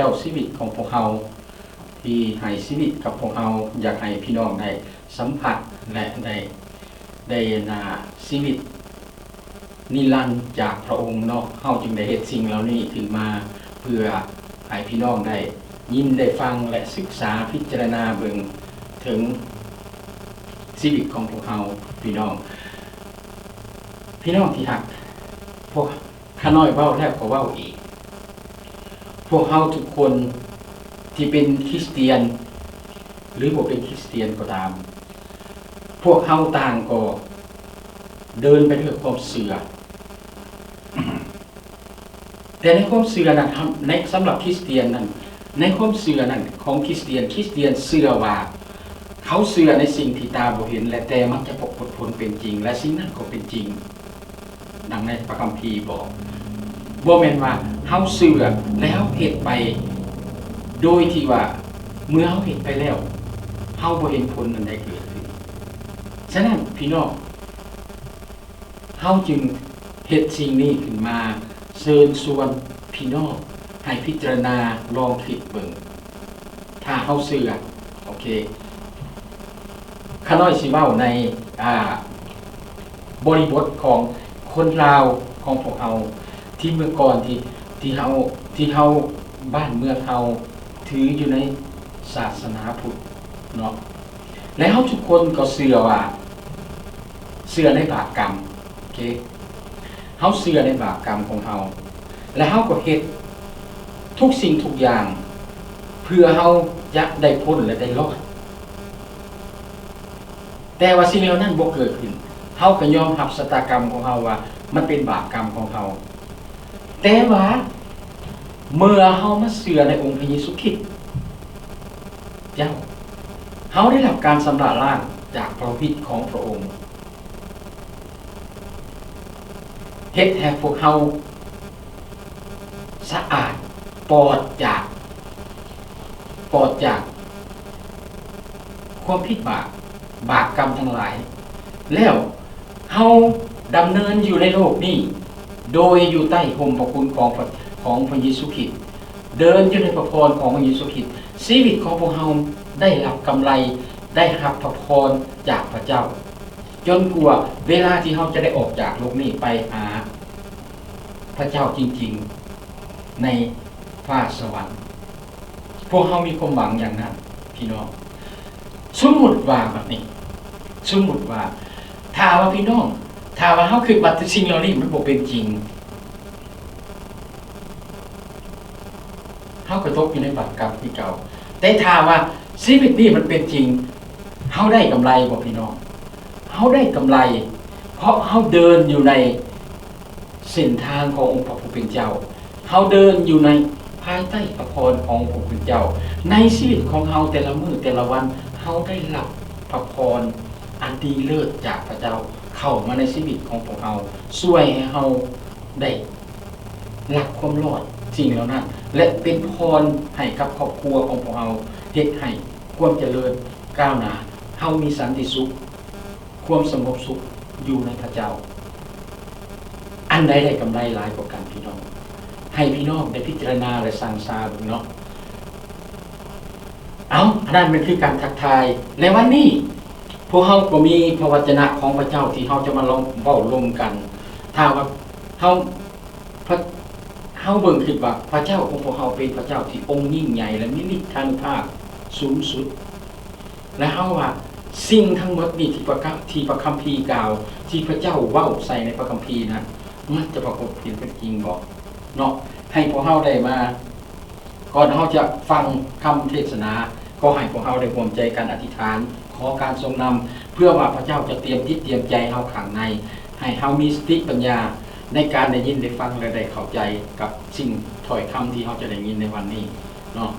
ແລ້ວຊີວິດຂອງພວກເຮົາ ທີ່ໃຫ້ຊີວິດກັບພວກເຮົາ ຢາກໃຫ້ພີ່ນ້ອງໄດ້ສຳຜັດ ແລະ ໄດ້ ໄດ້ນາຊີວິດນິລັນຈາກພະອົງເນາະ. ເຮົາຈຶ່ງໄດ້ເຮັດສິ່ງເຫຼົ່ານີ້ຂຶ້ນມາ ເພື່ອໃຫ້ພີ່ນ້ອງໄດ້ຍິນໄດ້ຟັງ ແລະ ສຶກສາພິຈາລະນາເບິ່ງເຖິງຊີວິດຂອງພວກເຮົາ. ພີ່ນ້ອງ ພີ່ນ້ອງທີ່ຮັກ, ພວກ ຂ້ານ້ອຍເວົ້າແລ້ວກໍເວົ້າອີກ, ພວກເຮົາທຸກຄົນທີ່ເປັນຄຣິສຕຽນ ຫຼື ບໍ່ເປັນຄຣິສຕຽນກໍຕາມ, ພວກເຮົາຕ່າງກໍເດີນໄປດ້ວຍຄວາມເຊື່ອ. ແຕ່ໃນຄວາມເຊື່ອນັ້ນ, ໃນ, ສຳລັບຄຣິສຕຽນນັ້ນ, ໃນຄວາມເຊື່ອນັ້ນຂອງຄຣິສຕຽນ, ຄຣິສຕຽນເຊື່ອວ່າ ເຂົາເຊື່ອໃນສິ່ງທີ່ຕາບໍ່ເຫັນ ແລະ ແຕ່ມັນຈະປາກົດຜົນເປັນຈິງ, ແລະ ສິ່ງນັ້ນກໍເປັນຈິງ. ດັ່ງໃນພະຄຳພີບອກ, ບໍ່ແມ່ນວ່າເຮົາເຊື່ອແລ້ວເຮັດໄປ ໂດຍທີ່ວ່າເມື່ອເຮົາເຮັດໄປແລ້ວ ເຮົາບໍ່ເຫັນຜົນອັນໃດເກີດຂຶ້ນ. ສະນັ້ນ ພີ່ນ້ອງ, ເຮົາຈຶ່ງເຮັດສິ່ງນີ້ຂຶ້ນມາ ເຊີນຊວນພີ່ນ້ອງໃຫ້ພິຈາລະນາລອງຄິດເບິ່ງ. ຖ້າເຮົາເຊື່ອ, ໂອເຄ, ຂ້ານ້ອຍຊິເວົ້າໃນ, ອ່າ, ບໍລິບົດຂອງຄົນລາວຂອງພວກເຮົາ ທີ່ເມື່ອກ່ອນທີ່, ທີ່ເຮົາ, ທີ່ເຮົາ, ບ້ານເມືອງເຮົາຖືຢູ່ໃນສາສະໜາພຸດເນາະ. ແລະ ເຮົາທຸກຄົນກໍເຊື່ອວ່າ ເຊື່ອໃນບາບກຳ, ໂອເຄ, ເຮົາເຊື່ອໃນບາບກຳຂອງເຮົາ ແລະ ເຮົາກໍເຮັດທຸກສິ່ງທຸກຢ່າງ ເພື່ອເຮົາຈະໄດ້ພົ້ນ ແລະ ໄດ້ລອດ. ແຕ່ວ່າສິ່ງເຫຼົ່ານັ້ນບໍ່ເກີດຂຶ້ນ, ເຮົາກໍຍອມຮັບຊະຕາກຳຂອງເຮົາວ່າ ມັນເປັນບາບກຳຂອງເຮົາ. ແຕ່ວ່າເມື່ອເຮົາມາເຊື່ອໃນອົງພະເຢຊູຄຣິດເຈົ້າ, ເຮົາໄດ້ຮັບການຊຳລະລ້າງຈາກພະໂລຫິດຂອງພະອົງ, ເຮັດໃຫ້ພວກເຮົາສະອາດ, ປອດຈາກ, ປອດຈາກຄວາມຜິດບາບ, ບາບກຳທັງຫຼາຍ, ແລ້ວ ເຮົາດຳເນີນຢູ່ໃນໂລກນີ້ ໂດຍຢູ່ໃຕ້ຮົ່ມພະຄຸນຂອງພະ, ຂອງພະເຢຊູຄຣິດ, ເດີນຢູ່ໃນພະພອນຂອງພະເຢຊູຄຣິດ. ຊີວິດຂອງພວກເຮົາໄດ້ຮັບກຳໄລ, ໄດ້ຮັບພະພອນຈາກພະເຈົ້າ, ຈົນກວ່າເວລາທີ່ເຮົາຈະໄດ້ອອກຈາກໂລກນີ້ໄປຫາພະເຈົ້າຈິງໆ ໃນຟ້າສະຫວັນ. ພວກເຮົາມີຄວາມຫວັງຢ່າງນັ້ນ ພີ່ນ້ອງ. ສົມມຸດວ່າບັດນີ້, ສົມມຸດວ່າ ຖ້າວ່າພີ່ນ້ອງ, ຖ້າວ່າເຮົາຄິດວ່າສິ່ງເຫຼົ່ານີ້ມັນບໍ່ເປັນຈິງ, ເຮົາກໍຕົກຢູ່ໃນບາບກຳຄືເກົ່າ. ແຕ່ຖ້າວ່າຊີວິດນີ້ມັນເປັນຈິງ, ເຮົາໄດ້ກຳໄລບໍ່ ພີ່ນ້ອງ? ເຮົາໄດ້ກຳໄລ, ເພາະເຮົາເດີນຢູ່ໃນ ເສັ້ນທາງຂອງອົງພະຜູ້ເປັນເຈົ້າ, ເຮົາເດີນຢູ່ໃນພາຍໃຕ້ພະພອນຂອງອົງພະຜູ້ເປັນເຈົ້າ. ໃນຊີວິດຂອງເຮົາແຕ່ລະມື້ແຕ່ລະວັນ, ເຮົາໄດ້ຮັບພະພອນອັນດີເລີດຈາກພະເຈົ້າເຂົ້າມາໃນຊີວິດຂອງພວກເຮົາ, ຊ່ວຍໃຫ້ເຮົາໄດ້ຮັບຄວາມລອດສິ່ງເຫຼົ່ານັ້ນ ແລະ ເປັນພອນໃຫ້ກັບຄອບຄົວຂອງພວກເຮົາ, ເຮັດໃຫ້ຄວາມຈະເລີນກ້າວໜ້າ, ເຮົາມີສັນຕິສຸກ. ຄວາມສະຫງົບສຸກຢູ່ໃນພະເຈົ້າ. ອັນໃດໄດ້ກຳໄລຫຼາຍກວ່າກັນ ພີ່ນ້ອງ? ໃຫ້ພີ່ນ້ອງໄດ້ພິຈາລະນາ ແລະ ຊັ່ງຊາເບິ່ງເນາະ. ເອົ້າ, ອັນນັ້ນແມ່ນຄືການທັກທາຍໃນວັນນີ້. ພວກເຮົາກໍມີພະວະຈະນະຂອງພະເຈົ້າທີ່ເຮົາຈະມາລອງເວົ້າລົມກັນ. ຖ້າວ່າເຮົາ, ພະ, ເຮົາເບິ່ງຄິດວ່າພະເຈົ້າຂອງພວກເຮົາເປັນພະເຈົ້າທີ່ອົງຍິ່ງໃຫຍ່ ແລະ ມີລິດທານຸພາບສູງສຸດ. ແລະ ເຮົາວ່າສິ່ງທັງໝົດນີ້ທີ່ພະຄຳ, ທີ່ພະຄຳພີກ່າວ, ທີ່ພະເຈົ້າເວົ້າໃສ່ໃນພະຄຳພີນັ້ນ ມັນຈະປາກົດເປັນເປັນຈິງບໍ່ເນາະ? ໃຫ້ພວກເຮົາໄດ້ມາ, ກ່ອນເຮົາຈະຟັງຄຳເທດສະໜາ, ຂໍໃຫ້ພວກເຮົາໄດ້ຮ່ວມໃຈກັນອະທິຖານ, ຂໍການຊົງນຳ, ເພື່ອວ່າພະເຈົ້າຈະຕຽມຈິດຕຽມໃຈເຮົາຂ້າງໃນ, ໃຫ້ເຮົາມີສະຕິປັນຍາໃນການໄດ້ຍິນໄດ້ຟັງ ແລະ ໄດ້ເຂົ້າໃຈກັບສິ່ງຖ້ອຍຄຳທີ່ເຮົາຈະໄດ້ຍິນໃນວັນນີ້. ເນາະ.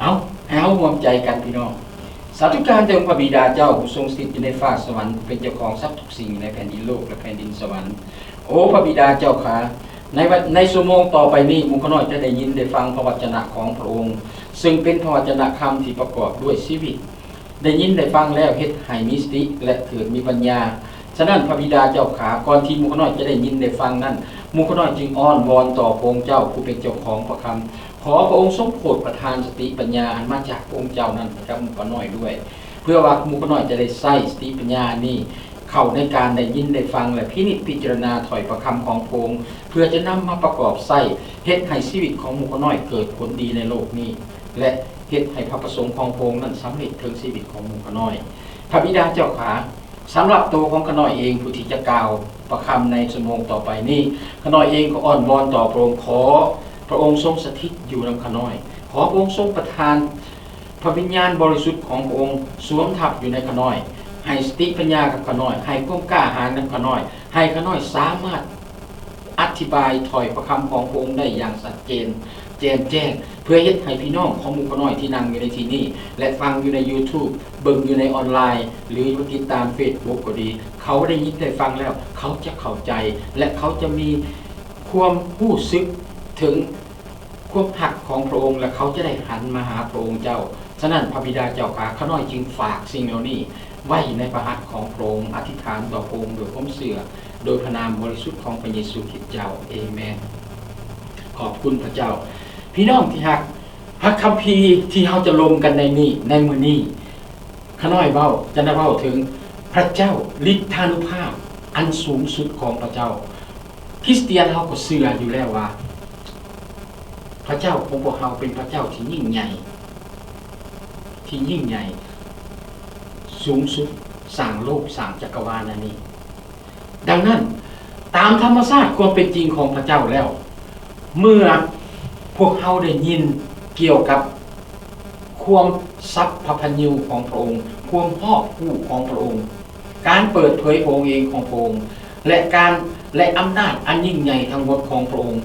ເອົາ, ໃຫ້ເຮົາຮ່ວມໃຈກັນ ພີ່ນ້ອງ. ສາທຸການແດ່ອົງພະບິດາເຈົ້າ ຜູ້ຊົງສະຖິດຢູ່ໃນຟ້າສະຫວັນ, ຜູ້ເປັນເຈົ້າຂອງສັດທຸກສິ່ງໃນແຜ່ນດິນໂລກ ແລະ ແຜ່ນດິນສະຫວັນ. ໂອ້ ພະບິດາເຈົ້າຂ້າ, ໃນວັນ, ໃນຊົ່ວໂມງຕໍ່ໄປນີ້, ໝູ່ຂ້ານ້ອຍຈະໄດ້ຍິນໄດ້ຟັງພະວະຈະນະຂອງພະອົງ, ເຊິ່ງເປັນພະວະຈະນະຄຳທີ່ປະກອບດ້ວຍຊີວິດ. ໄດ້ຍິນໄດ້ຟັງແລ້ວເຮັດໃຫ້ມີສະຕິ ແລະ ເກີດມີປັນຍາ. ສະນັ້ນ ພະບິດາເຈົ້າຂ້າ, ກ່ອນທີ່ໝູ່ຂ້ານ້ອຍຈະໄດ້ຍິນໄດ້ຟັງນັ້ນ, ໝູ່ຂ້ານ້ອຍຈຶ່ງອ້ອນວອນຕໍ່ພະອົງເຈົ້າຜູ້ເປັນເຈົ້າຂອງພະຄຳ, ຂໍພະອົງຊົງໂປດປະທານສະຕິປັນຍາອັນມາຈາກພະອົງເຈົ້ານັ້ນໃຫ້ກັບໝູ່ຂ້ານ້ອຍດ້ວຍ, ເພື່ອວ່າໝູ່ຂ້ານ້ອຍຈະໄດ້ໃຊ້ສະຕິປັນຍາອັນນີ້ເຂົ້າໃນການໄດ້ຍິນໄດ້ຟັງ ແລະ ພິນິດພິຈາລະນາຖ້ອຍພະຄຳຂອງພະອົງ, ເພື່ອຈະນຳມາປະກອບໃຊ້ເຮັດໃຫ້ຊີວິດຂອງໝູ່ຂ້ານ້ອຍເກີດຜົນດີໃນໂລກນີ້ ແລະ ເຮັດໃຫ້ພະປະສົງຂອງພະອົງນັ້ນສຳເລັດເຖິງຊີວິດຂອງໝູ່ຂ້ານ້ອຍ. ພະບິດາເຈົ້າຂ້າ, ສຳລັບໂຕຂອງຂ້ານ້ອຍເອງ ຜູ້ທີ່ຈະກ່າວພະຄຳໃນຊົ່ວໂມງຕໍ່ໄປນີ້, ຂ້ານ້ອຍເອງກໍອ້ອນວອນຕໍ່ພະອົງ, ຂໍພະອົງຊົງສະຖິດຢູ່ນຳຂ້ານ້ອຍ, ຂໍພະອົງຊົງປະທານພະວິນຍານບໍລິສຸດຂອງພະອົງສວມທັບຢູ່ໃນຂ້ານ້ອຍ, ໃຫ້ສະຕິປັນຍາກັບຂ້ານ້ອຍ, ໃຫ້ຄວາມກ້າຫານນຳຂ້ານ້ອຍ, ໃຫ້ຂ້ານ້ອຍສາມາດ ອະທິບາຍຖ້ອຍພະຄຳຂອງພະອົງໄດ້ຢ່າງຊັດເຈນ ແຈ່ມແຈ້ງ ເພື່ອເຮັດໃຫ້ພີ່ນ້ອງຂອງໝູ່ຂ້ານ້ອຍທີ່ນັ່ງຢູ່ໃນທີ່ນີ້ ແລະ ຟັງຢູ່ໃນ YouTube ເບິ່ງຢູ່ໃນອອນລາຍ ຫຼື ຢູ່ຕິດຕາມ Facebook ກໍດີ, ເຂົາໄດ້ຍິນໄດ້ຟັງແລ້ວ ເຂົາຈະເຂົ້າໃຈ ແລະ ເຂົາຈະມີຄວາມຮູ້ສຶກເຖິງຄວາມຮັກຂອງພະອົງ ແລະ ເຂົາຈະໄດ້ຫັນມາຫາພະອົງເຈົ້າ. ສະນັ້ນ ພະບິດາເຈົ້າຂ້າ, ຂ້ານ້ອຍຈຶ່ງຝາກສິ່ງເຫຼົ່ານີ້ໄວ້ໃນພະຫັດຂອງພະອົງ, ອະທິຖານຕໍ່ພະອົງດ້ວຍຄວາມເຊື່ອ ໂດຍພະນາມບໍລິສຸດຂອງພະເຢຊູຄຣິດເຈົ້າ. ເອເມນ. ຂອບຄຸນພະເຈົ້າ. ພີ່ນ້ອງທີ່ຮັກ, ພະຄຳພີທີ່ເຮົາຈະລົມກັນໃນນີ້, ໃນມື້ນີ້, ຂ້ານ້ອຍເວົ້າ, ຈະໄດ້ເວົ້າເຖິງພະເຈົ້າ, ລິດທານຸພາບອັນສູງສຸດຂອງພະເຈົ້າ. ຄຣິສຕຽນເຮົາກໍເຊື່ອຢູ່ແລ້ວວ່າ ພະເຈົ້າຂອງພວກເຮົາເປັນພະເຈົ້າທີ່ຍິ່ງໃຫຍ່, ທີ່ຍິ່ງໃຫຍ່ສູງສຸດ, ສ້າງໂລກ, ສ້າງຈັກກະວານອັນນີ້. ດັ່ງນັ້ນ, ຕາມທຳມະຊາດຄວາມເປັນຈິງຂອງພະເຈົ້າແລ້ວ, ເມື່ອພວກເຮົາໄດ້ຍິນກ່ຽວກັບຄວາມສັບພະພັນຍູຂອງພະອົງ, ຄວາມຮອບຮູ້ຂອງພະອົງ, ການເປີດເຜີຍພະອົງເອງຂອງພະອົງ ແລະ ການ ແລະ ອຳນາດອັນຍິ່ງໃຫຍ່ທັງໝົດຂອງພະອົງ,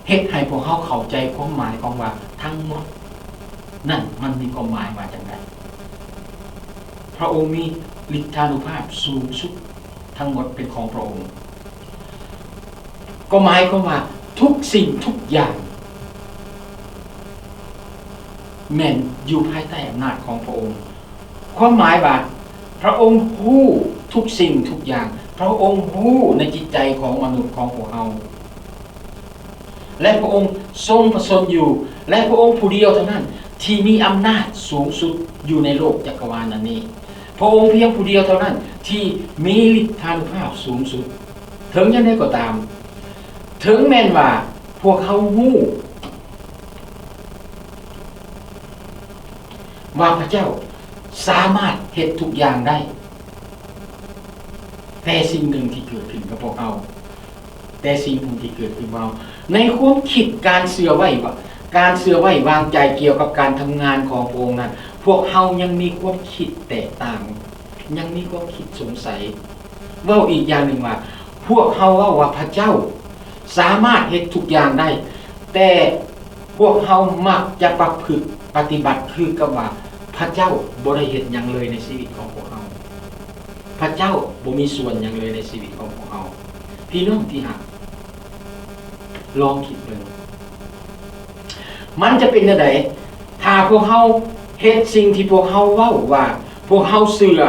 ເຮັດໃຫ້ພວກເຮົາເຂົ້າໃຈຄວາມໝາຍຂອງວ່າທັງໝົດນັ້ນມັນມີຄວາມໝາຍວ່າຈັ່ງໃດ. ພະອົງມີລິດທານຸພາບສູງສຸດ, ທັງໝົດເປັນຂອງພະອົງ, ກໍໝາຍຄວາມວ່າທຸກສິ່ງທຸກຢ່າງແມ່ນຢູ່ພາຍໃຕ້ອຳນາດຂອງພະອົງ. ຄວາມໝາຍວ່າ ພະອົງຮູ້ທຸກສິ່ງທຸກຢ່າງ, ພະອົງຮູ້ໃນຈິດໃຈຂອງມະນຸດຂອງພວກເຮົາ ແລະ ພະອົງຊົງປະຊົນຢູ່ ແລະ ພະອົງຜູ້ດຽວເທົ່ານັ້ນທີ່ມີອຳນາດສູງສຸດຢູ່ໃນໂລກຈັກກະວານອັນນີ້. ພະອົງພຽງຜູ້ດຽວເທົ່ານັ້ນທີ່ມີລິດທານຸພາບສູງສຸດ. ເຖິງຢ່າງໃດກໍຕາມ, ເຖິງແມ່ນວ່າພວກເຮົາຮູ້ ວ່າພະເຈົ້າສາມາດເຮັດທຸກຢ່າງໄດ້, ແຕ່ສິ່ງໜຶ່ງທີ່ເກີດຂຶ້ນກັບພວກເຮົາ, ແຕ່ສິ່ງໜຶ່ງທີ່ເກີດຂຶ້ນກັບເຮົາ, ໃນຄວາມຄິດການເຊື່ອໄວ້, ການເຊື່ອໄວ້ວາງໃຈກ່ຽວກັບການທຳງານຂອງພະອົງນັ້ນ, ພວກເຮົາຍັງມີຄວາມຄິດແຕກຕ່າງ, ຍັງມີຄວາມຄິດສົງໄສ. ເວົ້າອີກຢ່າງໜຶ່ງວ່າ, ພວກເຮົາເວົ້າວ່າພະເຈົ້າ ສາມາດເຮັດທຸກຢ່າງໄດ້, ແຕ່ພວກເຮົາມັກຈະປະພຶດປະຕິບັດຄືກັບວ່າພະເຈົ້າບໍ່ໄດ້ເຮັດຫຍັງເລີຍໃນຊີວິດຂອງພວກເຮົາ. ພະເຈົ້າບໍ່ມີສ່ວນຫຍັງເລີຍໃນຊີວິດຂອງພວກເຮົາ. ພີ່ນ້ອງທີ່ຮັກ, ລອງຄິດເບິ່ງ, ມັນຈະເປັນແນວໃດ ຖ້າພວກເຮົາເຮັດສິ່ງທີ່ພວກເຮົາເວົ້າວ່າພວກເຮົາເຊື່ອ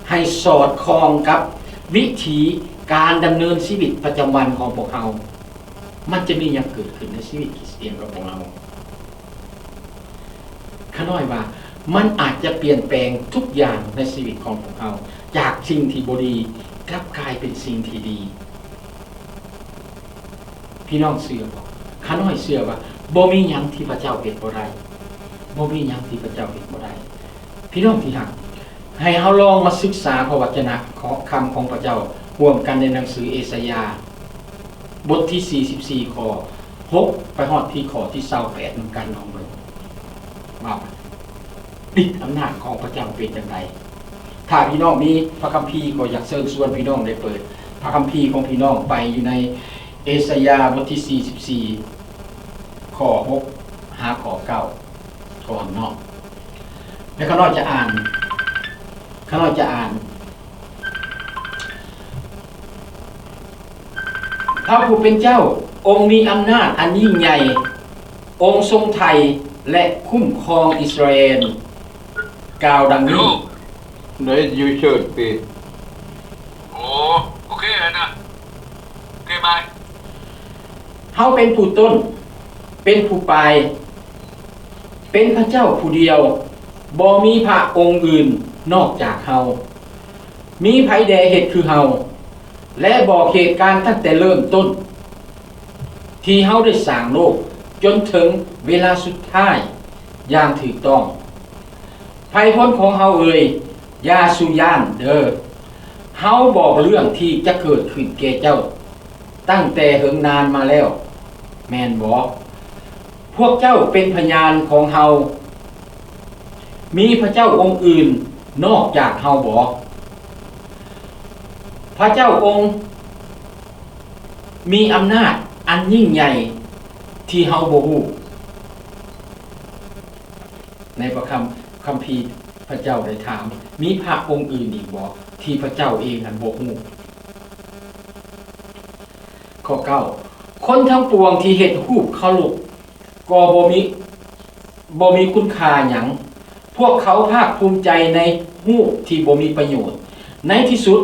ໃຫ້ສອດຄ່ອງກັບວິຖີການດຳເນີນຊີວິດປະຈຳວັນຂອງພວກເຮົາ, ມັນຈະມີຫຍັງເກີດຂຶ້ນໃນຊີວິດຄຣິສຕຽນຂອງພວກເຮົາ? ຂ້ານ້ອຍວ່າ ມັນອາດຈະປ່ຽນແປງທຸກຢ່າງໃນຊີວິດຂອງພວກເຮົາ, ຈາກສິ່ງທີ່ບໍ່ດີກັບກາຍເປັນສິ່ງທີ່ດີ. ພີ່ນ້ອງເຊື່ອບໍ່? ຂ້ານ້ອຍເຊື່ອວ່າບໍ່ມີຫຍັງທີ່ພະເຈົ້າເຮັດບໍ່ໄດ້, ບໍ່ມີຫຍັງທີ່ພະເຈົ້າເຮັດບໍ່ໄດ້. ພີ່ນ້ອງທີ່ຮັກ, ໃຫ້ເຮົາລອງມາສຶກສາພະວະຈະນະຄຳຂອງພະເຈົ້າຮ່ວມກັນໃນໜັງສືເອສາຍາ ບົດທີສີ່ສິບສີ່ ຂໍ້ຫົກ ໄປຮອດທີ່ຂໍ້ທີຊາວແປດນຳກັນ ລອງເບິ່ງວ່າ ລິດອຳນາດຂອງພະເຈົ້າເປັນຈັ່ງໃດ. ຖ້າພີ່ນ້ອງມີພະຄຳພີ ກໍຢາກເຊີນຊວນພີ່ນ້ອງໄດ້ເປີດພະຄຳພີຂອງພີ່ນ້ອງໄປຢູ່ໃນເອສາຍາບົດທີສີ່ສິບສີ່ ຂໍ້ຫົກ ຫາຂໍ້ເກົ້າກ່ອນເນາະ. ແລ້ວຂ້ານ້ອຍຈະອ່ານ, ຂ້ານ້ອຍຈະອ່ານ. ພະຜູ້ເປັນເຈົ້າ ອົງມີອຳນາດອັນຍິ່ງໃຫຍ່, ອົງຊົງໄຖ່ ແລະ ຄຸ້ມຄອງອິດສະຣາເອນ ກ່າວດັ່ງນີ້. ໂອ້ ໂອເຄແລ້ວນະ. ໂອເຄ ບາຍ. ເຮົາເປັນຜູ້ຕົ້ນ, ເປັນຜູ້ປາຍ, ເປັນພະເຈົ້າຜູ້ດຽວ, ບໍ່ມີພະອົງອື່ນນອກຈາກເຮົາ. ມີໃຜແດ່ເຮັດຄືເຮົາ ແລະ ບອກເຫດການຕັ້ງແຕ່ເລີ່ມຕົ້ນ ທີ່ເຮົາໄດ້ສ້າງໂລກຈົນເຖິງເວລາສຸດທ້າຍຢ່າງຖືກຕ້ອງ? ໄພພົນຂອງເຮົາເອີຍ, ຢ່າສູ່ຢ້ານເດີ. ເຮົາບອກເລື່ອງທີ່ຈະເກີດຂຶ້ນແກ່ເຈົ້າຕັ້ງແຕ່ເຫິງນານມາແລ້ວ, ແມ່ນບໍ່? ພວກເຈົ້າເປັນພະຍານຂອງເຮົາ. ມີພະເຈົ້າອົງອື່ນນອກຈາກເຮົາບໍ? ພະເຈົ້າອົງມີອຳນາດອັນຍິ່ງໃຫຍ່ທີ່ເຮົາບໍ່ຮູ້. ໃນພະຄຳ ຄຳພີ ພະເຈົ້າໄດ້ຖາມ, ມີພະອົງອື່ນອີກບໍ ທີ່ພະເຈົ້າເອງຫັ້ນບໍ່ຮູ້? ຂໍ້ເກົ້າ ຄົນທັງປວງທີ່ເຮັດຮູບເຄົາລົບກໍບໍ່ມີ ບໍ່ມີຄຸນຄ່າຫຍັງ. ພວກເຂົາພາກພູມໃຈໃນຮູບທີ່ບໍ່ມີປະໂຫຍດ. ໃນທີ່ສຸດ,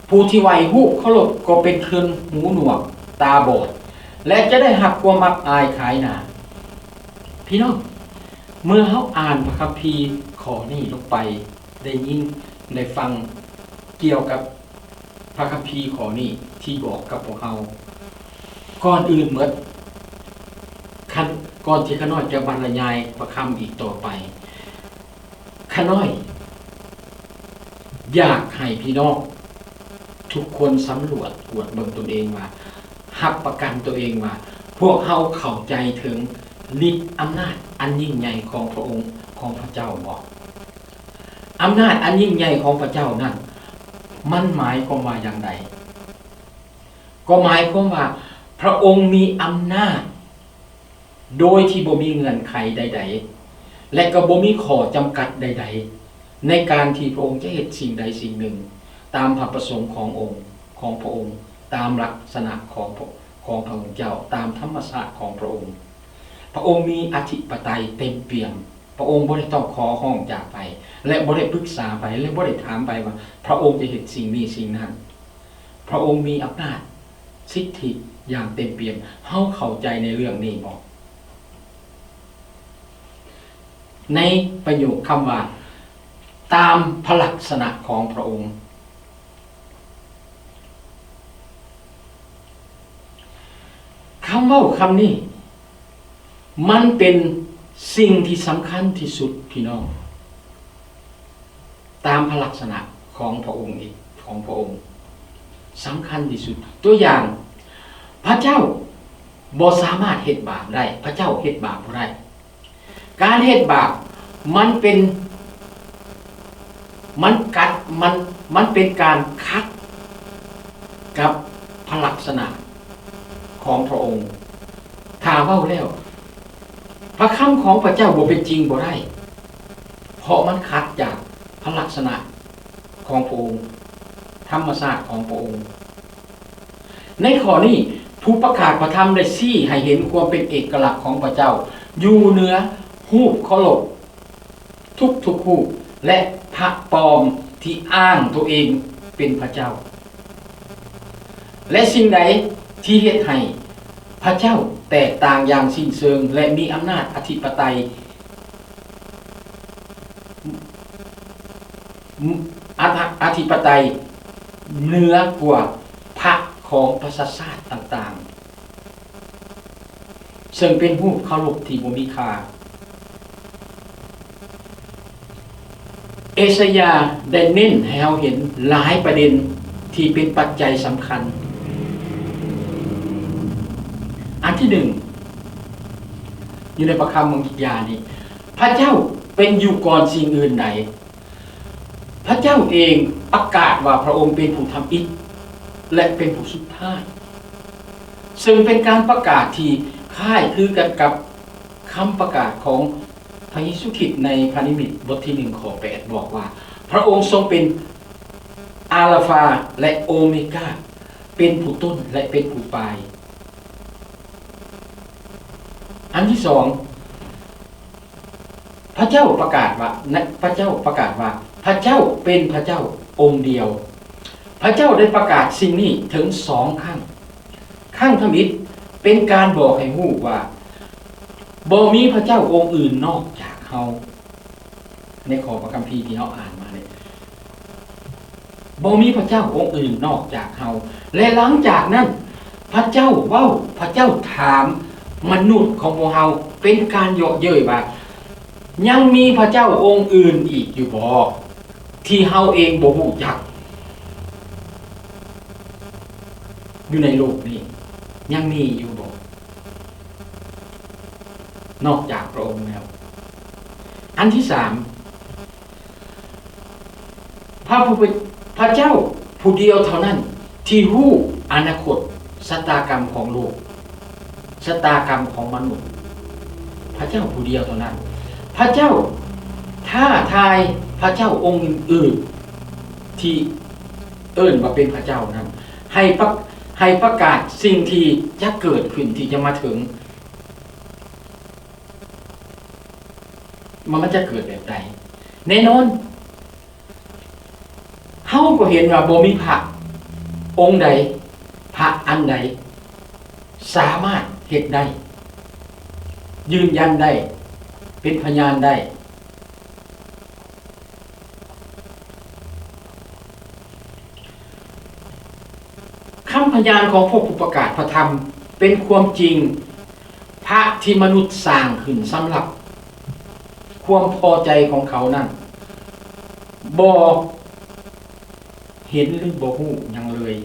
ຜູ້ທີ່ໄຫວ້ຮູບເຄົາລົບກໍເປັນຄົນຫູໜວກ, ຕາບອດ ແລະ ຈະໄດ້ຮັບຄວາມອັບອາຍຂາຍໜ້າ. ພີ່ນ້ອງ, ເມື່ອເຮົາອ່ານພະຄຳພີຂໍ້ນີ້ລົງໄປ, ໄດ້ຍິນ, ໄດ້ຟັງກ່ຽວກັບ ພະຄຳພີຂໍ້ນີ້ທີ່ບອກກັບພວກເຮົາ. ກ່ອນອື່ນໝົດ, ຄັນ, ກ່ອນທີ່ຂ້ານ້ອຍຈະບັນລະຍາຍພະຄຳອີກຕໍ່ໄປ, ຂ້ານ້ອຍຢາກໃຫ້ພີ່ນ້ອງທຸກຄົນສຳຫຼວດກວດເບິ່ງຕົນເອງວ່າ, ຮັບປະກັນຕົວເອງວ່າ, ພວກເຮົາເຂົ້າໃຈເຖິງລິດອຳນາດອັນຍິ່ງໃຫຍ່ຂອງພະອົງ, ຂອງພະເຈົ້າບໍ່? ອຳນາດອັນຍິ່ງໃຫຍ່ຂອງພະເຈົ້ານັ້ນ ມັນໝາຍຄວາມວ່າຢ່າງໃດ? ກໍໝາຍຄວາມວ່າ ພະອົງມີອຳນາດໂດຍທີ່ບໍ່ມີເງື່ອນໄຂໃດໆ ແລະ ກໍບໍ່ມີຂໍ້ຈຳກັດໃດໆ ໃນການທີ່ພະອົງຈະເຮັດສິ່ງໃດສິ່ງໜຶ່ງ ຕາມພະປະສົງຂອງອົງ, ຂອງພະອົງ, ຕາມລັກສະນະຂອງພະ, ຂອງພະອົງເຈົ້າ, ຕາມທຳມະຊາດຂອງພະອົງ. ພະອົງມີອະທິປະໄຕເຕັມປ່ຽມ. ພະອົງບໍ່ໄດ້ຕ້ອງຂໍຮ້ອງຈາກໃຜ ແລະ ບໍ່ໄດ້ປຶກສາໃຜ ແລະ ບໍ່ໄດ້ຖາມໃຜວ່າພະອົງຈະເຮັດສິ່ງນີ້ສິ່ງນັ້ນ. ພະອົງມີອຳນາດສິດທິຢ່າງເຕັມປ່ຽມ. ເຮົາເຂົ້າໃຈໃນເລື່ອງນີ້ບໍ່? ໃນປະໂຫຍກຄຳວ່າ ຕາມພະລັກສະນະຂອງພະອົງ, ຄຳເວົ້າຄຳນີ້ ມັນເປັນສິ່ງທີ່ສຳຄັນທີ່ສຸດ, ພີ່ນ້ອງ, ຕາມພະລັກສະນະຂອງພະອົງເອງ, ຂອງພະອົງສຳຄັນທີ່ສຸດ. ຕົວຢ່າງ, ພະເຈົ້າບໍ່ສາມາດເຮັດບາບໄດ້, ພະເຈົ້າເຮັດບາບບໍ່ໄດ້. ການເຮັດບາບມັນເປັນ, ມັນກັດ, ມັນ, ມັນເປັນການຂັດກັບພະລັກສະນະຂອງພະອົງ. ຖ້າເວົ້າແລ້ວ, ພະຄຳຂອງພະເຈົ້າບໍ່ເປັນຈິງບໍ່ໄດ້, ເພາະມັນຂັດຈາກພະລັກສະນະຂອງພະອົງ, ທຳມະຊາດຂອງພະອົງ. ໃນຂໍ້ນີ້, ຜູ້ປະກາດພະທຳໄດ້ຊີ້ໃຫ້ເຫັນຄວາມເປັນເອກະລັກຂອງພະເຈົ້າ ຢູ່ເໜືອຮູບເຄົາລົບທຸກໆຮູບ ແລະ ພະປອມທີ່ອ້າງຕົວເອງເປັນພະເຈົ້າ. ແລະ ສິ່ງໃດທີ່ເຮັດໃຫ້ພະເຈົ້າແຕກຕ່າງຢ່າງສິ້ນເຊີງ ແລະ ມີອຳນາດອະທິປະໄຕ ອະ, ອະທິປະໄຕເໜືອກວ່າພະຂອງປະຊາຊາດຕ່າງໆ ເຊິ່ງເປັນຮູບເຄົາລົບທີ່ບໍ່ມີຄ່າ. ເອຊາຍາໄດ້ເນັ້ນໃຫ້ເຮົາເຫັນຫຼາຍປະເດັນທີ່ເປັນປັດໄຈສຳຄັນ. ອັນທີໜຶ່ງ, ຢູ່ໃນພະຄຳເມືອງກິດຢານີ້, ພະເຈົ້າເປັນຢູ່ກ່ອນສິ່ງອື່ນໃດ. ພະເຈົ້າເອງປະກາດວ່າພະອົງເປັນຜູ້ທຳອິດ ແລະ ເປັນຜູ້ສຸດທ້າຍ, ເຊິ່ງເປັນການປະກາດທີ່ຄ້າຍຄືກັນກັບຄຳປະກາດຂອງພະເຢຊູຄຣິດໃນພະນິມິດບົດທີໜຶ່ງ ຂໍ້ແປດ ບອກວ່າ, ພະອົງຊົງເປັນອາລາຟາ ແລະ ໂອເມກາ, ເປັນຜູ້ຕົ້ນ ແລະ ເປັນຜູ້ປາຍ. ອັນທີສອງ, ພະເຈົ້າປະກາດວ່າ, ພະເຈົ້າປະກາດວ່າ ພະເຈົ້າເປັນພະເຈົ້າອົງດຽວ. ພະເຈົ້າໄດ້ປະກາດສິ່ງນີ້ເຖິງສອງຄັ້ງ. ຄັ້ງທຳອິດເປັ ປັນການບອກໃຫ້ຮູ້ວ່າ ບໍ່ມີພະເຈົ້າອົງອື່ນນອກຈາກເຮົາ. ໃນຂໍ້ພະຄຳພີທີ່ເຮົາອ່ານມານີ້ ບໍ່ມີພະເຈົ້າອົງອື່ນນອກຈາກເຮົາ. ແລະ ຫຼັງຈາກນັ້ນ ພະເຈົ້າເວົ້າ, ພະເຈົ້າຖາມມະນຸດຂອງພວກເຮົາ ເປັນການເຍາະເຍີ້ຍວ່າ ຍັງມີພະເຈົ້າອົງອື່ນອີກຢູ່ບໍ່ ທີ່ເຮົາເອງບໍ່ຮູ້ຈັກ? ຢູ່ໃນໂລກນີ້ຍັງມີຢູ່ບໍ່ ນອກຈາກພະອົງແລ້ວ? ອັນທີສາມ ພະຜູ້ເປັນ ພະເຈົ້າຜູ້ດຽວເທົ່ານັ້ນທີ່ຮູ້ອະນາຄົດຊະຕາກຳຂອງໂລກ, ຊະຕາກຳຂອງມະນຸດ. ພະເຈົ້າຜູ້ດຽວເທົ່ານັ້ນ. ພະເຈົ້າທ້າທາຍພະເຈົ້າອົງອື່ນໆ ທີ່ເອີ້ນວ່າເປັນພະເຈົ້ານັ້ນ ໃຫ້ປະ ໃຫ້ປະກາດສິ່ງທີ່ຈະເກີດຂຶ້ນ ທີ່ຈະມາເຖິງ ວ່າມັນຈະເກີດແບບໃດ. ແນ່ນອນ ເຮົາກໍເຫັນວ່າບໍ່ມີພະອົງໃດ, ພະອັນໃດ ສາມາດເຮັດໄດ້, ຢືນຢັນໄດ້, ເປັນພະຍານໄດ້. ຄຳພະຍານຂອງພວກຜູ້ປະກາດພະທຳເປັນຄວາມຈິງ. ພະທີ່ມະນຸດສ້າງຂຶ້ນສຳລັບຄວາມພໍໃຈຂອງເຂົານັ້ນ ບໍ່ເຫັນ ຫຼື ບໍ່ຮູ້ຫຍັງເລີຍ.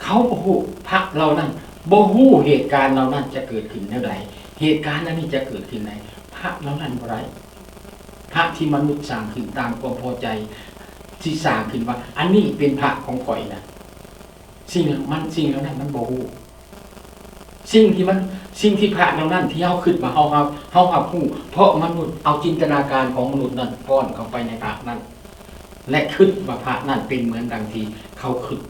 ເຂົາບໍ່ຮູ້, ພະເຫຼົ່ານັ້ນບໍ່ຮູ້ເຫດການເຫຼົ່ານັ້ນຈະເກີດຂຶ້ນແນວໃດ, ເຫດການອັນນີ້ຈະເກີດຂຶ້ນໃດ. ພະເຫຼົ່ານັ້ນບໍ່ໄດ້. ພະທີ່ມະນຸດສ້າງຂຶ້ນຕາມຄວາມພໍໃຈ ທີ່ສ້າງຂຶ້ນວ່າ ອັນນີ້ເປັນພະຂອງຂ້ອຍນະ, ສິ່ງມັນ ສິ່ງເຫຼົ່ານັ້ນມັນບໍ່ຮູ້. ສິ່ງທີ່ມັນ ສິ່ງທີ່ພະເຫຼົ່ານັ້ນທີ່ເຮົາຄິດວ່າເຮົາຮັບ ເຮົາຮັບຮູ້ ເພາະມະນຸດເອົາຈິນຕະນາການຂອງມະນຸດນັ້ນປ້ອນເຂົ້າໄປໃນພະນັ້ນ ແລະ ຄິດວ່າພະນັ້ນເປັນເໝືອນດັ່ງທີ່ເຂົາຄິດ.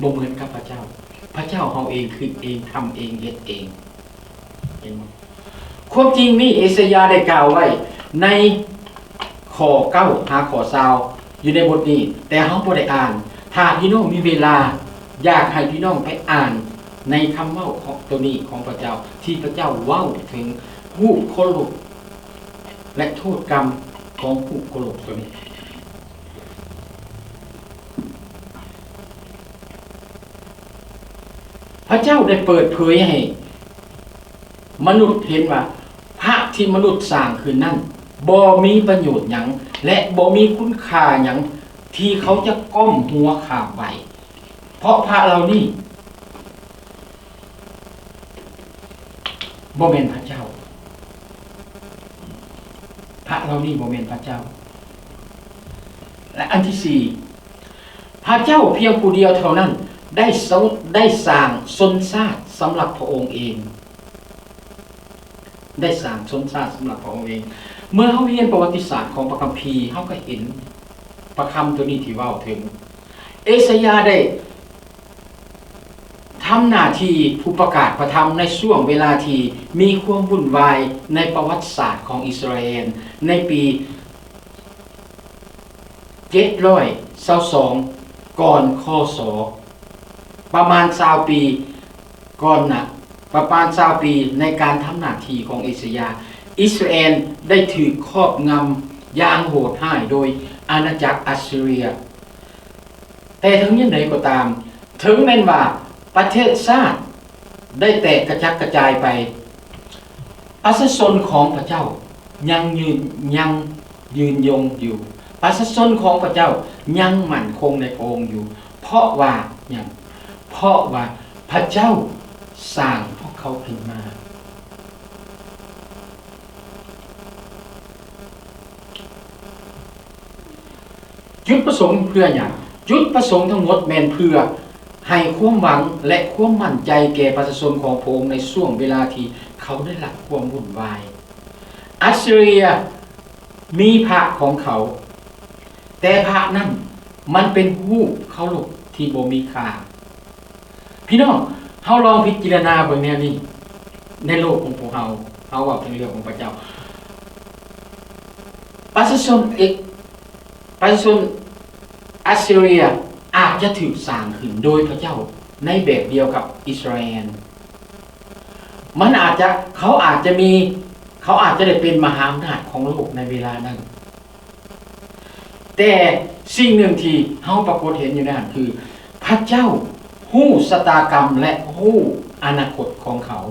ບໍ່ເໝືອນກັບພະເຈົ້າ. ພະເຈົ້າເຮົາເອງຄິດເອງ ທຳເອງ ເຮັດເອງ. ເຫັນບໍ່? ຄວາມຈິງນີ້ ເອຊາຍາໄດ້ກ່າວໄວ້ໃນຂໍ້ເກົ້າຫາຂໍ້ຊາວຢູ່ໃນບົດນີ້, ແຕ່ເຮົາບໍ່ໄດ້ອ່ານ. ຖ້າພີ່ນ້ອງມີເວລາ, ຢາກໃຫ້ພີ່ນ້ອງໄປອ່ານໃນຄຳເວົ້າຂອງ ໂຕນີ້ຂອງພະເຈົ້າ ທີ່ພະເຈົ້າເວົ້າເຖິງຮູບເຄົາລົບ ແລະ ໂທດກຳຂອງຮູບເຄົາລົບໂຕນີ້. ພະເຈົ້າໄດ້ເປີດເຜີຍໃຫ້ມະນຸດເຫັນວ່າ ພະທີ່ມະນຸດສ້າງຂຶ້ນນັ້ນ ບໍ່ມີປະໂຫຍດຫຍັງ ແລະ ບໍ່ມີຄຸນຄ່າຫຍັງ ທີ່ເຂົາຈະກ້ອມຫົວຂ້າມໄປ, ເພາະພະເຫຼົ່ານີ້ ບໍ່ແມ່ນພະເຈົ້າ. ພະເຫຼົ່ານີ້ບໍ່ແມ່ນພະເຈົ້າ. ແລະ ອັນທີສີ່ ພະເຈົ້າພຽງຜູ້ດຽວເທົ່ານັ້ນໄດ້ ໄດ້ສ້າງຊົນຊາດສຳລັບພະອົງເອງ, ໄດ້ສ້າງຊົນຊາດສຳລັບພະອົງເອງ. ເມື່ອເຮົາຮຽນປະຫວັດຕິສາດຂອງພະຄຳພີ, ເຮົາກໍເຫັນພະຄຳໂຕນີ້ທີ່ເວົ້າເຖິງ ເອຊາຍາໄດ້ ທຳໜ້າທີ່ຜູ້ປະກາດພະທຳໃນຊ່ວງເວລາທີ່ມີຄວາມວຸ່ນວາຍໃນປະຫວັດສາດຂອງອິດສະຣາເອນ ໃນປີເຈັດຮ້ອຍຊາວສອງ ກ່ອນ ຄ.ສ. ປະມານຊາວປີກ່ອນນະ, ປະມານຊາວປີໃນການທຳໜ້າທີ່ຂອງເອຊາຍາ, ອິດສະຣາເອນໄດ້ຖືກຄອບງຳຢ່າງໂຫດຮ້າຍໂດຍອານາຈັກອັດຊີເຣຍ. ແຕ່ເຖິງຢ່າງໃດກໍຕາມ, ເຖິງແມ່ນວ່າປະເທດຊາດໄດ້ແຕກກະຈັດກະຈາຍໄປ, ປະຊາຊົນຂອງພະເຈົ້າຍັງຍືນ, ຍັງຍືນຍົງຢູ່. ປະຊາຊົນຂອງພະເຈົ້າຍັງໝັ້ນຄົງໃນພະອົງຢູ່. ເພາະວ່າຫຍັງ? ເພາະວ່າພະເຈົ້າສ້າງພວກເຂົາຂຶ້ນມາ. ຈຸດປະສົງເພື່ອຫຍັງ? ຈຸດປະສົງທັງໝົດແມ່ນເພື່ອໃຫ້ຄວາມຫວັງ ແລະ ຄວາມໝັ້ນໃຈແກ່ປະຊາຊົນຂອງພະອົງໃນຊ່ວງເວລາທີ່ເຂົາໄດ້ຮັບຄວາມວຸ່ນວາຍ. ອັດຊີເຣຍມີພະຂອງເຂົາ, ແຕ່ພະນັ້ນມັນເປັນຮູບເຄົາລົບທີ່ບໍ່ມີຄ່າ. ພີ່ນ້ອງ, ເຮົາລອງພິຈາລະນາເບິ່ງແນວນີ້ ໃນໂລກຂອງພວກເຮົາ, ເຮົາເວົ້າເຖິງເລື່ອງຂອງພະເຈົ້າ. ປະຊາຊົນເອກ, ປະຊາຊົນອັດຊີເຣຍອາດຈະຖືກສ້າງຂຶ້ນໂດຍພະເຈົ້າ ໃນແບບດຽວກັບອິດສະຣາແອນ. ມັນອາດຈະ, ເຂົາອາດຈະມີ, ເຂົາອາດຈະໄດ້ເປັນມະຫາອຳນາດຂອງໂລກໃນເວລານັ້ນ. ແຕ່ສິ່ງໜຶ່ງທີ່ເຮົາປາກົດເຫັນຢູ່ໃນນັ້ນຄື ພະເຈົ້າຮູ້ຊະຕາກຳ ແລະ ຮູ້ອະນາຄົດຂອງເຂົາ.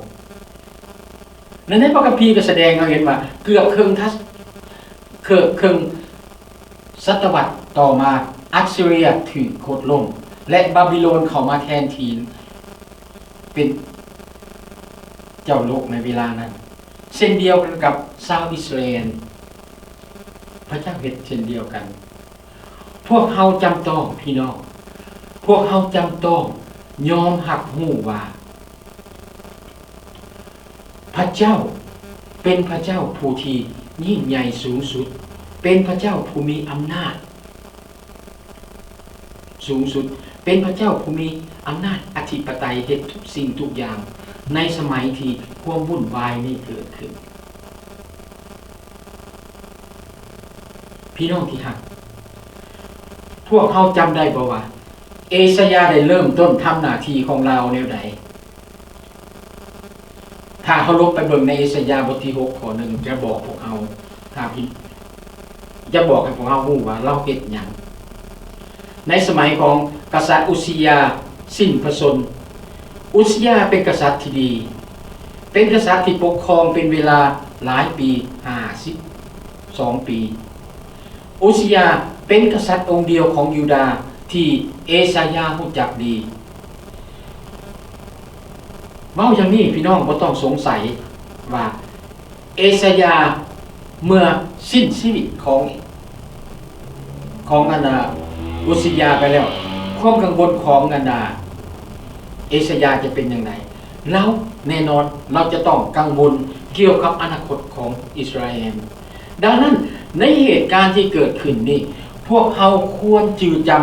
ແລະ ໃນພະຄຳພີກໍສະແດງໃຫ້ເຫັນວ່າ ເກືອບເຄິ່ງທັດ, ເກືອບເຄິ່ງ ສະຕະວັດຕໍ່ມາ ອັດສຊີເຣຍຖືກໂຄ່ນລົ້ມ ແລະ ບາບິໂລນເຂົ້າມາແທນທີ່ເປັນເຈົ້າໂລກໃນເວລານັ້ນ. ເຊັ່ນດຽວກັນກັບຊາວອິດສະຣາແອນ, ພະເຈົ້າເຮັດເຊັ່ນດຽວກັນ. ພວກເຮົາຈຳຕ້ອງ, ພີ່ນ້ອງ, ພວກເຮົາຈຳຕ້ອງຍອມຮັບຮູ້ວ່າ ພະເຈົ້າເປັນພະເຈົ້າຜູ້ທີ່ຍິ່ງໃຫຍ່ສູງສຸດ, ເປັນພະເຈົ້າຜູ້ມີອຳນາດສູງສຸດ, ເປັນພະເຈົ້າຜູ້ມີອຳນາດອະທິປະໄຕ ເຮັດທຸກສິ່ງທຸກຢ່າງໃນສະໄໝທີ່ຄວາມວຸ່ນວາຍນີ້ເກີດຂຶ້ນ. ພີ່ນ້ອງທີ່ຮັກ, ພວກເຮົາຈຳໄດ້ບໍ່ວ່າ ເອຊາຍາໄດ້ເລີ່ມຕົ້ນທຳໜ້າທີ່ຂອງລາວແນວໃດ? ຖ້າເຮົາລົງໄປເບິ່ງໃນເອຊາຍາບົດທີຫົກ ຂໍ້ໜຶ່ງ ຈະບອກພວກເຮົາ, ຖ້າພີ່, ຈະບອກໃຫ້ພວກເຮົາຮູ້ວ່າລາວເຮັດຫຍັງ. ໃນສະໄໝຂອງກະສັດອຸຊຍາສິ້ນພະຊົນ, ອຸຊຍາເປັນກະສັດທີ່ດີ, ເປັນກະສັດທີ່ປົກຄອງເປັນເວລາຫຼາຍປີ, ຫ້າສິບສອງປີ. ອຸຊຍາເປັນກະສັດອົງດຽວຂອງຢູດາທີ່ເອຊາຍາຮູ້ຈັກດີ. ເວົ້າຢ່າງນີ້ ພີ່ນ້ອງບໍ່ຕ້ອງສົງໄສວ່າເອຊາຍາເມື່ອສິ້ນຊີວິດຂອງ, ຂອງອັນນ່າ ອຸຊຍາໄປແລ້ວ, ຄວາມກັງວົນຂອງອັນນ່າ ເອຊາຍາຈະເປັນຢ່າງໃດ? ລາວ, ແນ່ນອນ, ລາວຈະຕ້ອງກັງວົນກ່ຽວກັບອະນາຄົດຂອງອິດສະຣາແອນ. ດັ່ງນັ້ນ, ໃນເຫດການທີ່ເກີດຂຶ້ນນີ້, ພວກເຮົາຄວນຈື່ຈຳ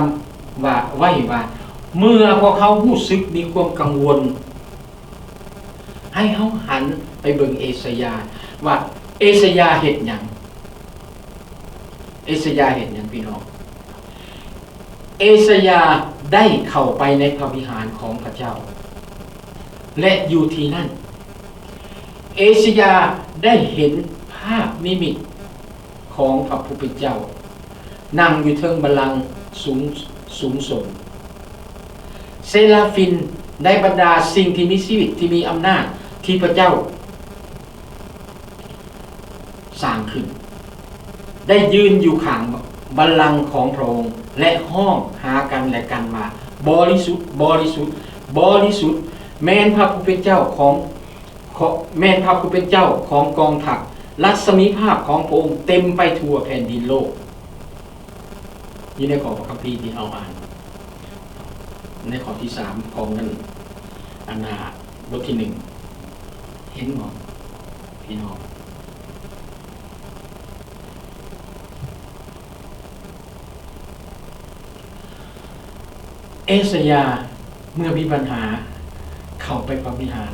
ວ່າ, ໄວ້ວ່າ, ເມື່ອພວກເຮົາຮູ້ສຶກມີຄວາມກັງວົນ, ໃຫ້ເຮົາຫັນໄປເບິ່ງເອຊາຍາ ວ່າເອຊາຍາເຮັດຫຍັງ? ເອຊາຍາເຮັດຫຍັງ, ພີ່ນ້ອງ? ເອຊາຍາໄດ້ເຂົ້າໄປໃນພະວິຫານຂອງພະເຈົ້າ ແລະ ຢູ່ທີ່ນັ້ນ ເອຊາຍາໄດ້ເຫັນພາບນິມິດຂອງພະຜູ້ເປັນເຈົ້າ ນັ່ງຢູ່ເທິງບັນລັງສູງ, ສູງສົ່ງ. ເຊລາຟິມ ໃນບັນດາສິ່ງທີ່ມີຊີວິດທີ່ມີອຳນາດທີ່ພະເຈົ້າ ສ້າງຂຶ້ນ ໄດ້ຢືນຢູ່ຂ້າງບັນລັງຂອງພະອົງ ແລະ ຮ້ອງຫາກັນແລະກັນວ່າ, ບໍລິສຸດ, ບໍລິສຸດ, ບໍລິສຸດ, ແມ່ນພະຜູ້ເປັນເຈົ້າຂອງ, ຂອງ, ແມ່ນພະຜູ້ເປັນເຈົ້າຂອງກອງທັບ, ລັດສະໝີພາບຂອງພະອົງເຕັມໄປທົ່ວແຜ່ນດິນໂລກ. ຢູ່ໃນຂໍ້ພະຄຳພີທີ່ເຮົາອ່ານ ໃນຂໍ້ທີສາມຂອງນັ້ນ, ອັນນ່າ ບົດທີໜຶ່ງ ເຫັນບໍ່ພີ່ນ້ອງ? ເອຊາຍາເມື່ອມີບັນຫາເຂົ້າໄປພະວິຫານ,